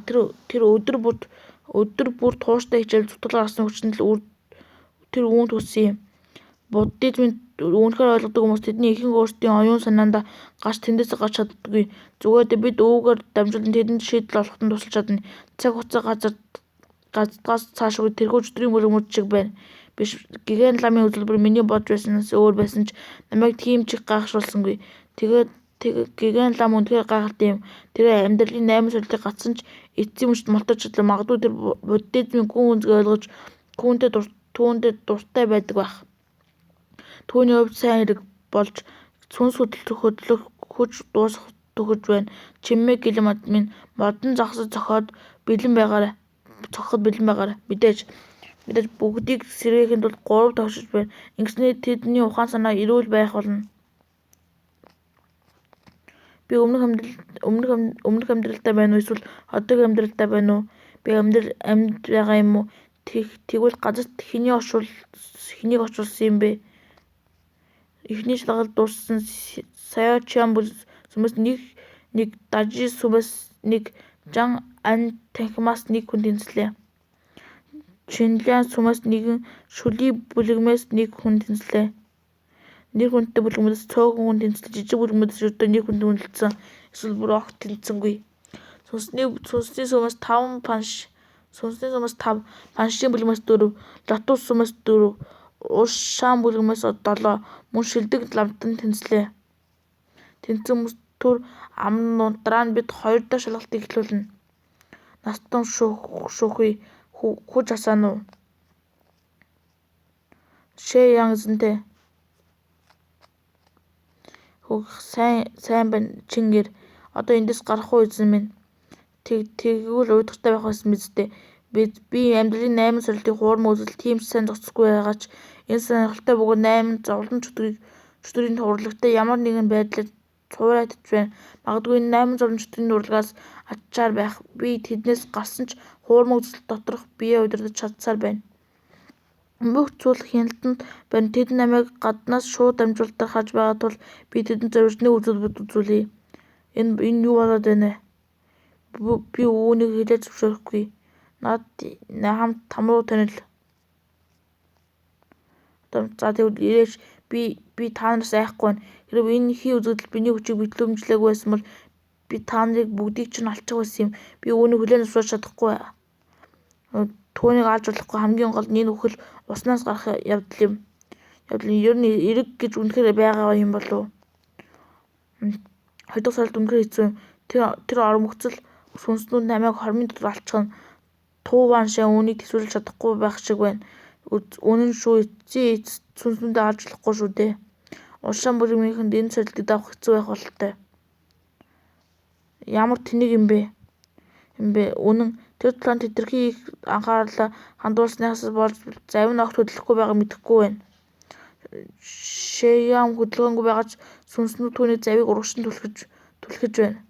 тэр өдөр бүр тууштай хичээл зүтгэл гаргасан хүчинд л тэр үүнд хүрсэн юм. Буддизмын үнэхээр ойлгодог хүмүүс тэдний ихэнх өөрсдийн оюун санаандаа гарч тэндээс гарч чаддаггүй. Зүгээр дээ бид үүгээр дамжуулан тэдэнд шийдэл олоход нь тусалж чадна. Цаг хугацаа газар газдгаас цаашгүй тэрхүү чөтгөрийн бүлгэмүүд шиг байна. Биш гэгэн ламын үзүүлбэр миний бодож байснаас өөр байсан ч намайг тийм ч их гайхашруулсангүй. Тэгээд гэгэн лам үнэхээр гайхалтай юм. Тэр амьдралын 8 сорилтыг гацсан ч эцсийн мөчид мултарч чадлаа. Магадгүй тэр буддизмын гүн гүнзгий ойлгож түүндээ дуртай байдаг байх. Түүний хувьд сайн хэрэг болж сүнс хөдлөх хүч дуусах төхөж байна. Чиммээ гэлэн минь модон загсаж зохиод бэлэн байгаарай. Цохиход бэлэн байгаарай. Мэдээж бүгдийг сэргээхийн тулд 3 товшиж байна. Ингэснээр тэдний ухаан санаа эрүүл байх болно. Би өмнөх амьдралдаа байна уу эсвэл одоогийн амьдралдаа байна уу? Би амьд байгаа юм уу? Тэгвэл газарт хэнийг орчуулсан юм бэ? Эхний шалгалт дууссан Саяо Чиан сүмээс нэг, Дажи сүмээс нэг, Жан Ань танхимаас нэг хүн тэнцлээ. Чинлян сүмээс нэгэн, Шүли бүлгэмээс нэг хүн тэнцлээ. Нэр хүндтэй бүлгэмүүдээс цөөхөн хүн тэнцлээ. Жижиг бүлгэмүүдээс ердөө нэг хүн үнэлсэн. Эсвэл бүр огт тэнцсэнгүй. Сүнсний сүмээс 5 Паншийн бүлгэмээс 4, Лотус сүмээс 4, Ушаан бүлгэмээс 7 мөн шилдэг ламтан тэнцлээ. Тэнцсэн хүмүүс Түр амарна дараа нь бид хоёр дахь шалгалтыг эхлүүлнэ. Настан шүүхий хүч асаана уу? Шээ Ян эзэнтэй. Хүүх сайн байна Чингэр. Одоо эндээс гарах уу эзэн минь? Тэгвэл уйдгартай байх байсан биз дээ. Би амьдралын 8 сорилтыг хуурмаг үзэл тийм ч сайн зогсохгүй байгаа ч энэ сонирхолтой бөгөөд 8 зовлон чөтгөрийн урлагтай ямар нэгэн байдлаар цуурайтаж байна. Магадгүй энэ 8 зовлон чөтгөрийн урлагаас ачаар байх. Би тэднээс гарсан ч хуурмаг үзэл доторх биеэ удирдаж чадсаар байна. Бүх зүйл хяналтанд байна. Тэд намайг гаднаас шууд дамжуулалтаар харж байгаа тул би тэдэнд зориулж нэг үзүүлбэр үзүүлье. Энэ юу болоод байна вэ? Би үүнийг хүлээн зөвшөөрөхгүй. Над хамт там руу тонил. За тэгвэл ирээч, би та нараас айхгүй байна. Хэрэв энэ хий үзэгдэл миний хүчийг битлүүмжлээгүй байсан бол би та нарыг бүгдийг чинь алчих байсан юм. Би үүнийг хүлээн зөвшөөрч чадахгүй. Түүнийг алж болохгүй, хамгийн гол нь энэ үхэл уснаас гарах явдал юм. Ер нь эрэг гэж үнэхээр байгаа юм болов уу? Хоёр дахь сорилт үнэхээр хэцүү юм. Тэр ормогцол сүнснүүд намайг хормын дотор алчихна. Туу Ван Шэн үүнийг төсөөлж чадахгүй байх шиг байна. Үнэн шүү, эцсийн эцэст сүнснүүдээ алж болохгүй шүү дээ. Улшаан бүрийнхэнд энэ сорилтыг давах хэцүү байх бололтой. Ямар тэнэг юм бэ? Үнэн, тэр тулаанд хэтэрхий их анхаарлаа хандуулсныхаас болж завь нь огт хөдлөхгүй байгааг мэдэхгүй байна. Шэян хөдөлгөөнгүй байгаа ч сүнснүүд түүний завийг урагш нь түлхэж байна.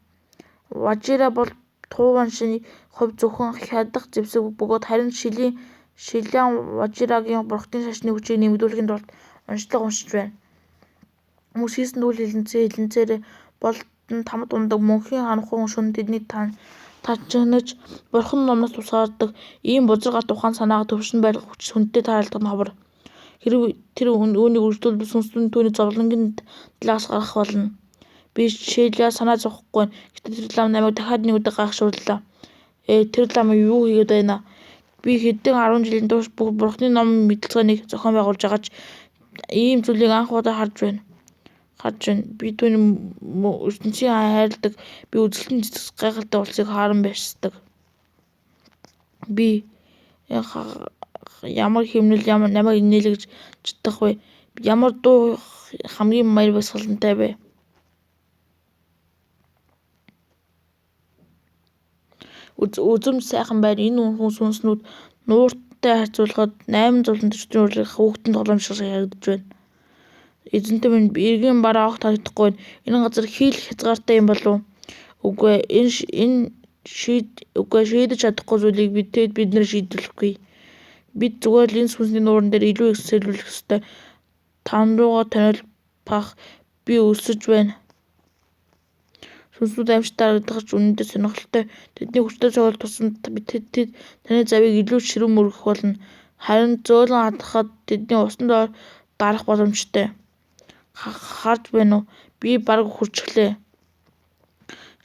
Важира бол Туу Ван Шэний хувьд зөвхөн хядах зэвсэг бөгөөд харин Шилян Важирагийн бурхдын шашны хүчийг нэмэгдүүлэхийн тулд уншлага уншиж байна. Хүмүүс хийсэн зүйл хилэнцээрээ болон тамад унадаг мөнхийн харанхуй шөнө тэднийг тачигнаж бурхан номноос тусгаардаг ийм бузар гарт ухаан санаагаа төвшинд байлгах хүч хүнтэй тааралдах нь ховор. Хэрэв тэр үүнийг үргэлжлүүлбэл сүнснүүд түүний зовлонгийн далайгаас гаргах болно. Би Шиля санаа зовхгүй байна. Гэхдээ тэр лам намайг дахиад нэг удаа гайхашрууллаа. Тэр лам юу хийгээд байна? Би хэдэн 10 жилийн турш бүх бурханы ном мэдлэгэнийг зохион байгуулж байгаа ч ийм зүйлийг анх удаа харж байна. Би түүний ертөнцийн хайрладаг. Би үзэлтэн цэцэг гайхалтай улсыг харан байшдаг. Би ямар хэмнэл намайг инээлгэж чадах вэ? Ямар дуу хамгийн баяр баясгалантай вэ? Үзэмж сайхан байна. Энэ үнэхүү сүнснүүд нуурттай харьцуулахад 8 зовлонтой чөтгөрийн урлагийн хүүхдийн тоглоом шиг харагдаж байна. Эзэнтэй минь эргийн бараа огт харагдахгүй байна. Энэ газар хийл хязгаартай юм болов уу? Үгүй ээ, энэ шийдэж чадахгүй зүйлийг бид нар шийдвэрлэхгүй. Бид зүгээр л энэ сүнсний нууран дээр илүү их сэлүүлэх ёстой. Там руугаа тонил пах би өсөж байна. Сүнснүүд аимшигтай харагдах ч үнэндээ сонирхолтой. Тэдний хүчтэй цуглах тусам тэд таны завийг илүү ширүүн мөргөх болно. Харин зөөлөн хадахад тэдний усан доор дарах боломжтой. Харж байна уу? Би бараг үхэрчихлээ.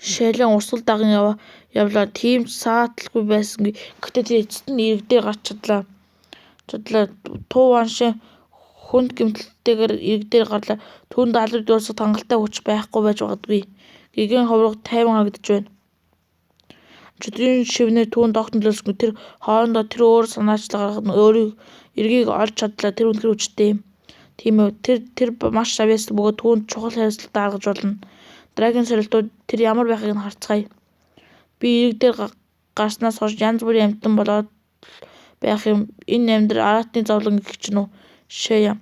Шэлэн урсгал даган явлаа. Тийм ч саатлгүй байсангүй. Гэхдээ тэр эцэст нь ирэг дээр гарч чадлаа. Туу Ван Шэн хүнд гэмтэлтэйгээр ирэг дээр гарлаа. Түүнд албад дуусах хангалттай хүч байхгүй байж магадгүй. Гэгээн ховрого тайван харагдаж байна. Чөтгөрийн шивнэр түүнд огт нөлөөлсөнгүй. Тэр хоорондоо тэр өөр санаачлал гаргах нь өөрийг эргийг олж чадлаа. Тэр үнэхээр хүчтэй юм. Тийм ээ. Тэр маш авьяаслаг бөгөөд түүнд чухал хариуцлага даалгаж болно. Дараагийн сорилтууд тэр ямар байхыг нь харцгаая. Би эрэг дээр гарснаас хойш янз бүрийн амьтан болоод байх юм. Энэ амьдрал аратны зовлон гэх чинь үү? Шэя.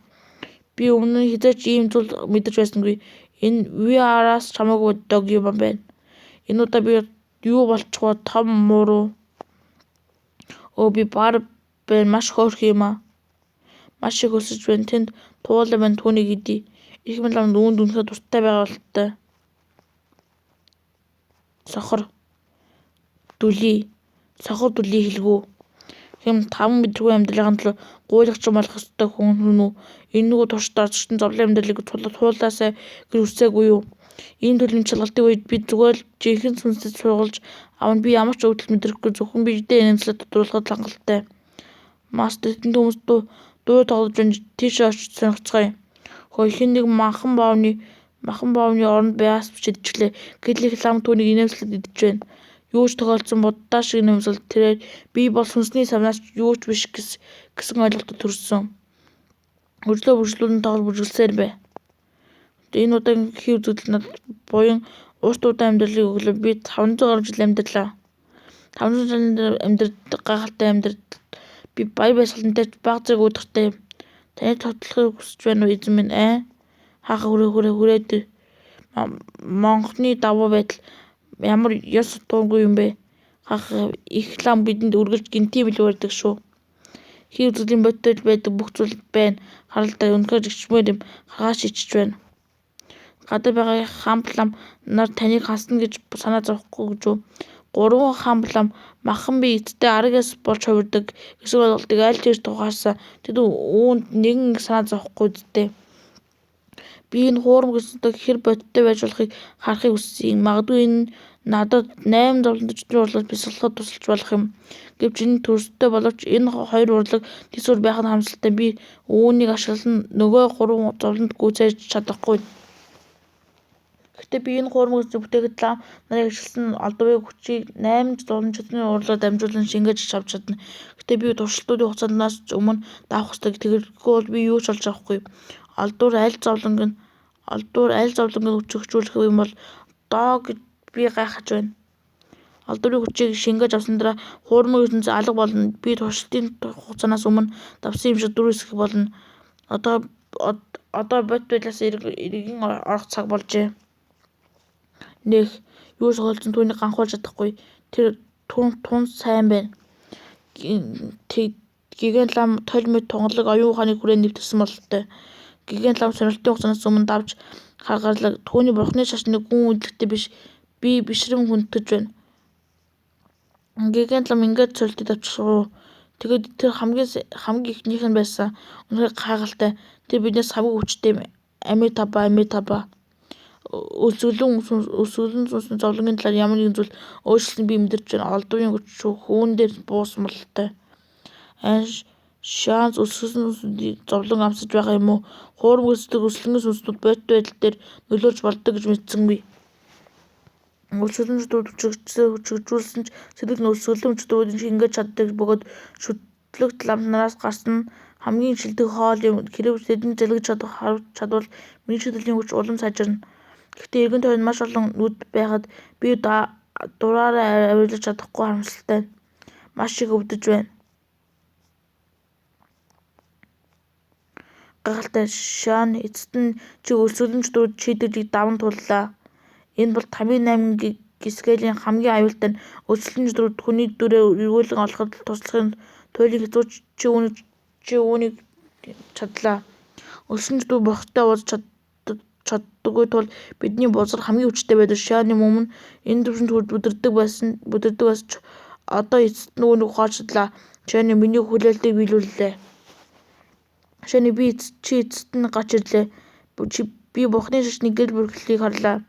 Би өмнө нь хэзээ ч ийм зүйл мэдэрч байсангүй. Энэ VR-аас хамаагүй дог юм байна. Энэ удаа би юу болчих вэ? Том муу? Өө би бар байна. Маш хөөрхөн юм аа. Маш их өсөж байна. Тэнд туулай байна. Түүнийг идье. Их лам үүнд үнэхээр дуртай байгаа бололтой. Сохор дүлий. Сохор дүлий хэлгүү. Хэм таван мэдргүй амьдралын төлөө гуйлагч болох ёстой хүн үү? Энэ нөгөө туршид орчсон зовлон амьдралыг туулаасай гэж хүсээгүй юу? Ийм төрлийн шалгалтын үед бид зүгээр л жинхэнэ сүнсээс сургалж авна. Би ямар ч өвдөлт мэдрэхгүй, зөвхөн биедээ инээмсэглэл тодруулахад хангалттай. Мастер тэнд хүмүүс дуу тоглож байна. Тийшээ очиж сонирхцгаая. Хөөе, хэн нэг манхан боовны Махан боомны оронд бас шидчихлээ. Гэтэл их лам түүнийг инээмсэглээд идэж байна. Юу ч тохиолдсон буддаа шиг инээмсэглэл тэрээр би бол сүнсний савнаас юу ч биш гэсэн ойлголтод төрсөн. Хөржлөө бүржлүүлэн тоглол бүжиглэсээр бай. Энэ удаагийн хий үзэгдэл надад буян урт удаан амьдралыг өглөө. Би 500 гаруй жил амьдралаа. 500 жилийн амьдрал гайхалтай амьдрал. Би баяр баясгалантай ч бага зэрэг удиртай юм. Таны тоглохыг хүсэж байна уу эзэн минь аа? Хаага хүрээ хүрээ хүрээд монхны давуу байдал ямар ёс туунгүй юм бэ? Хаага их лам бидэнд үргэлж гэнтийн бэлэг барьдаг шүү. Хий үзэгдлийн бодиттой байдаг бүх зүйл байна. Харалтай үнэхээр ичмээр юм. Харгааш ичж байна. Гадар байгаа хамп лам нар таныг хасна гэж санаа зовхгүй гэж үү? Гурван хамп лам махан би эцэстээ аргаас болж хувирдаг гэсэн ойлголтыг аль тэр тухаарсан. Тэд үүнд нэгэн санаа зовхгүй зүтэй. Би энэ хуурам гэрсэнтэй хэр бодиттой байж болохыг харахыг хүссэн. Магадгүй энэ надад 8 зовлонтой чөтгөрийн урлагаас бясалгахад тусалж болох юм. Гэвч энэ төрстэй боловч энэ хоёр урлаг тэс үр байх нь харамсалтай. Би үүнийг ашиглан нөгөө гурван зовлонд гүйцээж чадахгүй. Гэхдээ би энэ хуурмаг эрсний бүтээхэд лам нарыг ашигласан олдвыг хүчийг 8 зовлон чөтгөрийн урлагаар дамжуулан шингээж авч чадна. Гэхдээ би туршилтуудын хугацаанаас өмнө давах ёстой. Тэгэхгүй бол би юу ч олж авахгүй. Олдвор аль зовлонг нь олдвор аль зовлонг нь хүчрхэгжүүлэх юм бол доо гэж би гайхаж байна. Олдврын хүчийг шингээж авсны дараа хуурмаг ертөнц алга болно. Би туршилтын хугацаанаас өмнө давсан юм шиг дүр эсгэх болно. Одоо бодит байдлаас эргэн орох цаг болжээ. Нэх юу ч тохиолдсон түүнийг ганхуулж чадахгүй. Тэр тун сайн байна. Гэгэн лам толь мэт тунгалаг оюун ухааны хүрээнд нэвтэрсэн бололтой. Гэгэн лам сонирхлын хугацаанаас өмнө давж харгарлаг. Түүний бурхны шашныг гүн үнэлэхтэй биш. Би бишрэм хүндэтгэж байна. Гэгэн лам ингээд сорилтыг давчих уу? Тэгээд тэр хамгийн эхнийх нь байсан. Үнэхээр гайхалтай. Тэр биднээс хамгийн хүчтэй юм. Амитаба Амитаба. Өлсгөлэн сүнсний зовлонгийн талаар ямар нэгэн зүйл өөрчлөлтийг би мэдэрч байна. Олдврын хүч хүүн дээр буусан бололтой. Шанс өсгөсөн сүнсний зовлон амсаж байгаа юм уу? Хуурмаг эсдэг өсөлнгийн сүнснүүд бодит байдал дээр нөлөөлж болдог гэж мэдсэнгүй. Өсгөлэн чөтгөрүүд хүчрхэгжүүлсэн ч сэтгэл нь өсгөлэн чөтгөрүүдийг шингээж чаддаг бөгөөд шүтлэгт лам нараас гарсан нь хамгийн шилдэг хоол юм. Хэрэв тэдэнд залгиж чадвал миний шүтгэлийн хүч улам сайжирна. Гэхдээ эргэн тойронд маш олон нүд байхад би дураараа авирлаж чадахгүй харамсалтай. Маш их өвдөж байна. Гайхалтай Шан эцэст нь чи өлсгөлэн чөтгөрүүд шийдвэрлэлийг даван тууллаа. Энэ бол Тамир найман скелийн хамгийн аюултай нь. Өлсгөлэн чөтгөрүүд хүний дүрээ эргүүлэн олоход туслахын туйлын хэцүү чи үүнийг чадлаа. Өлсгөлэн чөтгөр бурхадтай уулзаж чаддаггүй тул бидний бузар хамгийн хүчтэй байдаг. Шаны өмнө энэ түвшинд хүрч бүдэрдэг байсан ч одоо эцэст нь үүнийг ухаарч чадлаа. Шаны миний хүлээлтийг биелүүллээ. Шаны би чи эцэст нь гарч ирлээ. Би бурхны шашны гэрэл бүрхлийг харлаа.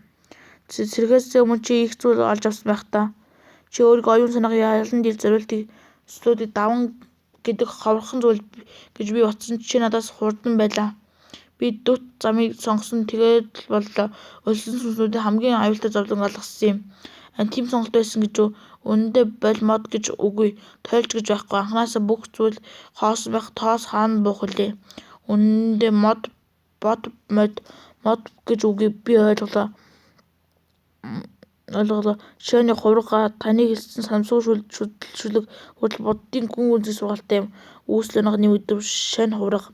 Сэргээсээ өмнө чи их зүйл олж авсан байх та. Чи өөрийгөө оюун санаагийн ялан дийл зориултыг төслүүдийг даван гэдэг ховорхон зүйл гэж би бодсон чи надаас хурдан байлаа. Би дөт замыг сонгосон тэгээд л боллоо. Өлссөн сүнснүүдийн хамгийн аюултай зовлон алгасан юм. Тийм сонголт байсан гэж үү? Үнэндээ боль мод гэж үгүй, тойлж гэж байхгүй. Анхнаасаа бүх зүйл хоосон байх тоос хаана буух билээ. Үнэндээ мод бод мод мод гэж үгийг би ойлголоо. Шионы хувраг таны хэлсэн санамсаргүй шүлэг хүртэл буддын гүн гүнзгий сургаалтай юм. Үүсэл оног нэмэгдэв шань хувраг.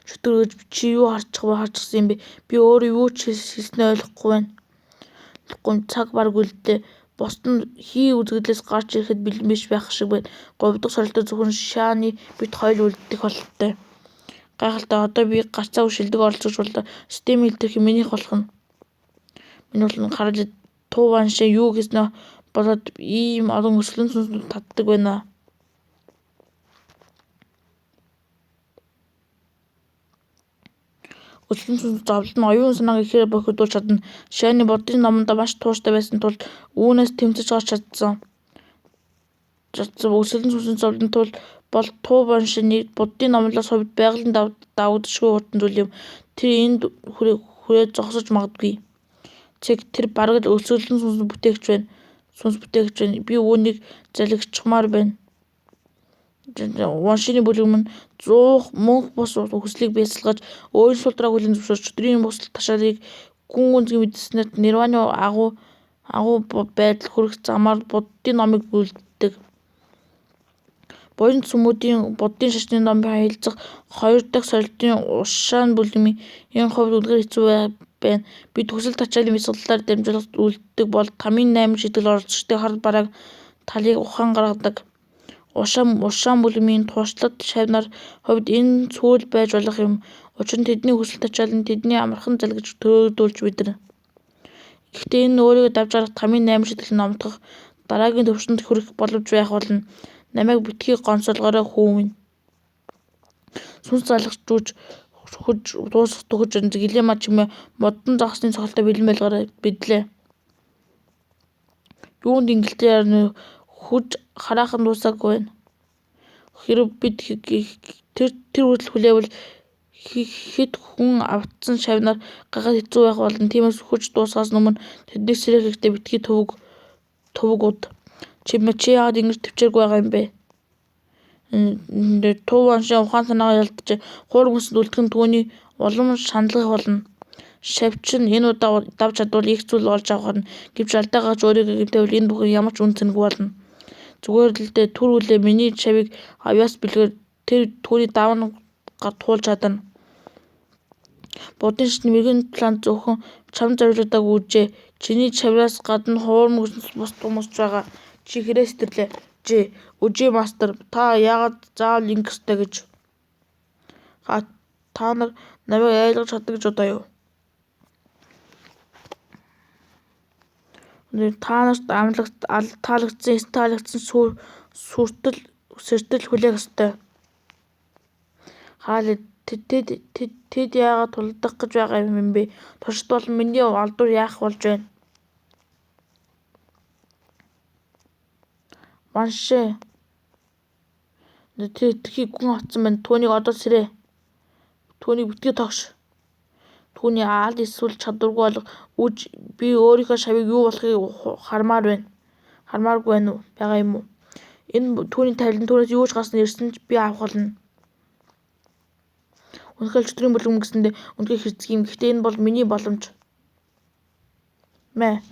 Чөтгөр гэж чи юу харчихсан юм бэ? Би өөрөө юу ч хэлснээ ойлгохгүй байна. Цаг бараг үлдлээ. Бусд нь хий үзэгдлээс гарч ирэхэд бэлэн биш байх шиг байна. Гурав дахь сорилтоор зөвхөн Шааны бид хоёул үлдэх бололтой. Гайхалтай одоо би гарцаагүй шилдэг оролцогч боллоо. Системийн илтгэх минийх болох нь. Миний бол харж Тууван шиг юу хийснээ болоод ийм олон өсгөлэн сүнснүүд татдаг байна. Өсгөлэн сүнс зовлон нь оюун санааг ихээр бохирдуулж чадна. Шаны буддын номондоо маш тууштай байсан тул үүнээс тэмцэж гарч чадсан. Өсгөлэн сүнсний зовлон тул бол Тууван шиг буддын номлолоос хувьд байгалийн давагдашгүй хурдан зүйл юм. Тэр энд хүрээд зогсож магадгүй. Цэг тэр бараг л өлсгөлэн сүнс бүтээгч байна. Сүнс бүтээгч байна. Би үүнийг залгичмаар байна. Ваншины бүлэм нь зуух мөнх бус хүслийг бясалгаж, өөрийн сулдраа хүлээн зөвшөөрч, чөдрийн бус ташаалыг гүн гүнзгий мэдсэнээр нирваны агуу агуу байдал хүрэх замаар Буддын номыг үлддэг. Буян сүмүүдийн Буддын шашны номын харилцах хоёр дахь сорилтын Ушаан бүлгийн хувьд үнэхээр хэцүү байна. Би төгсөл тачаалын бясалгалаар дамжуулах үлддэг бол тамийн 8 шийтгэл оролцогчдын хар барааг талыг ухаан гаргадаг. Ушаан бүлгийн туршлага шавь нар хувьд энэ сүүл байж болох юм. Учир нь тэдний хүсэл тачаал нь тэдний амархан залгиж төрөгдүүлж мэднэ. Гэхдээ энэ нь өөрийгөө давж гарах тамийн 8 шийтгэл номтгох дараагийн төвшөнд хүрэх боломж байх болно. Намайг битгий гонсоолгоорой, хүү минь. Сүнс залгах жүүж хөрж дуусах төхөж Гэлема чимээ модон загасны цогцолтой бэлэн байлгаарай бидлээ. Юунд ингэлтэй ярина хүж хараахан дуусаагүй байна. Хэрэв бид тэр тэр хүртэл хүлээвэл хэд хүн автсан шавнаар гайхаад хэцүү байх болно. Тиймээс хүч дуусахаас өмнө тэднийг сэрээх хэрэгтэй, битгий төвөг туваг уд. Чимээ чи яагаад ингэж тэвчээргүй байгаа юм бэ? Тув Ваншин ухаан санаагаа ялджээ. Хуур мөсөнд үлдэх нь түүний улам шаналгах болно. Шавьчин энэ удаа давж чадвал их зүйл олж авах нь. Гэвч алдаа гаргаж өөрийгөө гэмтээвэл энэ бүхэн ямар ч үн цэнэгүй болно. Зүгээр л дээ, түр үлээ миний шавийг авьяас бэлгээр тэр түүний даван туулж чадна. Буддын шашны мэргэн план зөвхөн чам зориулагдаагүй үүжээ. Чиний чавраас гадна хуур мөсөн бус хүмүүс ч байгаа. Чи хэрээс сэтэрлээ. Жи. Үжи мастер, та яагаад заавал ингэх ёстой гэж? Та нар намайг айлгаж чадна гэж бодоо юу? Та нарт таалагдсан, эсэнд таалагдсан сүртэл сэртэл хүлээх ёстой. Хаалт тэд яагаад тулдах гэж байгаа юм бэ? Туршилт болон миний алдар яах болж байна? Ваншээ тэр хэтэрхий гүн автсан байна. Түүнийг одоо сэрээ. Түүнийг битгий тогш. Түүний аль эсвэл чадваргүй болох үж би өөрийнхөө шавийг юу болохыг хармаар байна. Хармааргүй байна уу? Байгаа юм уу? Энэ түүний тавилан түүнээс юу ч гарсан ирсэн ч би авах болно. Үнэхээр чөтгөрийн бүлэм гэсэндээ үнэхээр хэрэгцгүй юм. Гэхдээ энэ бол миний боломж. Мэ.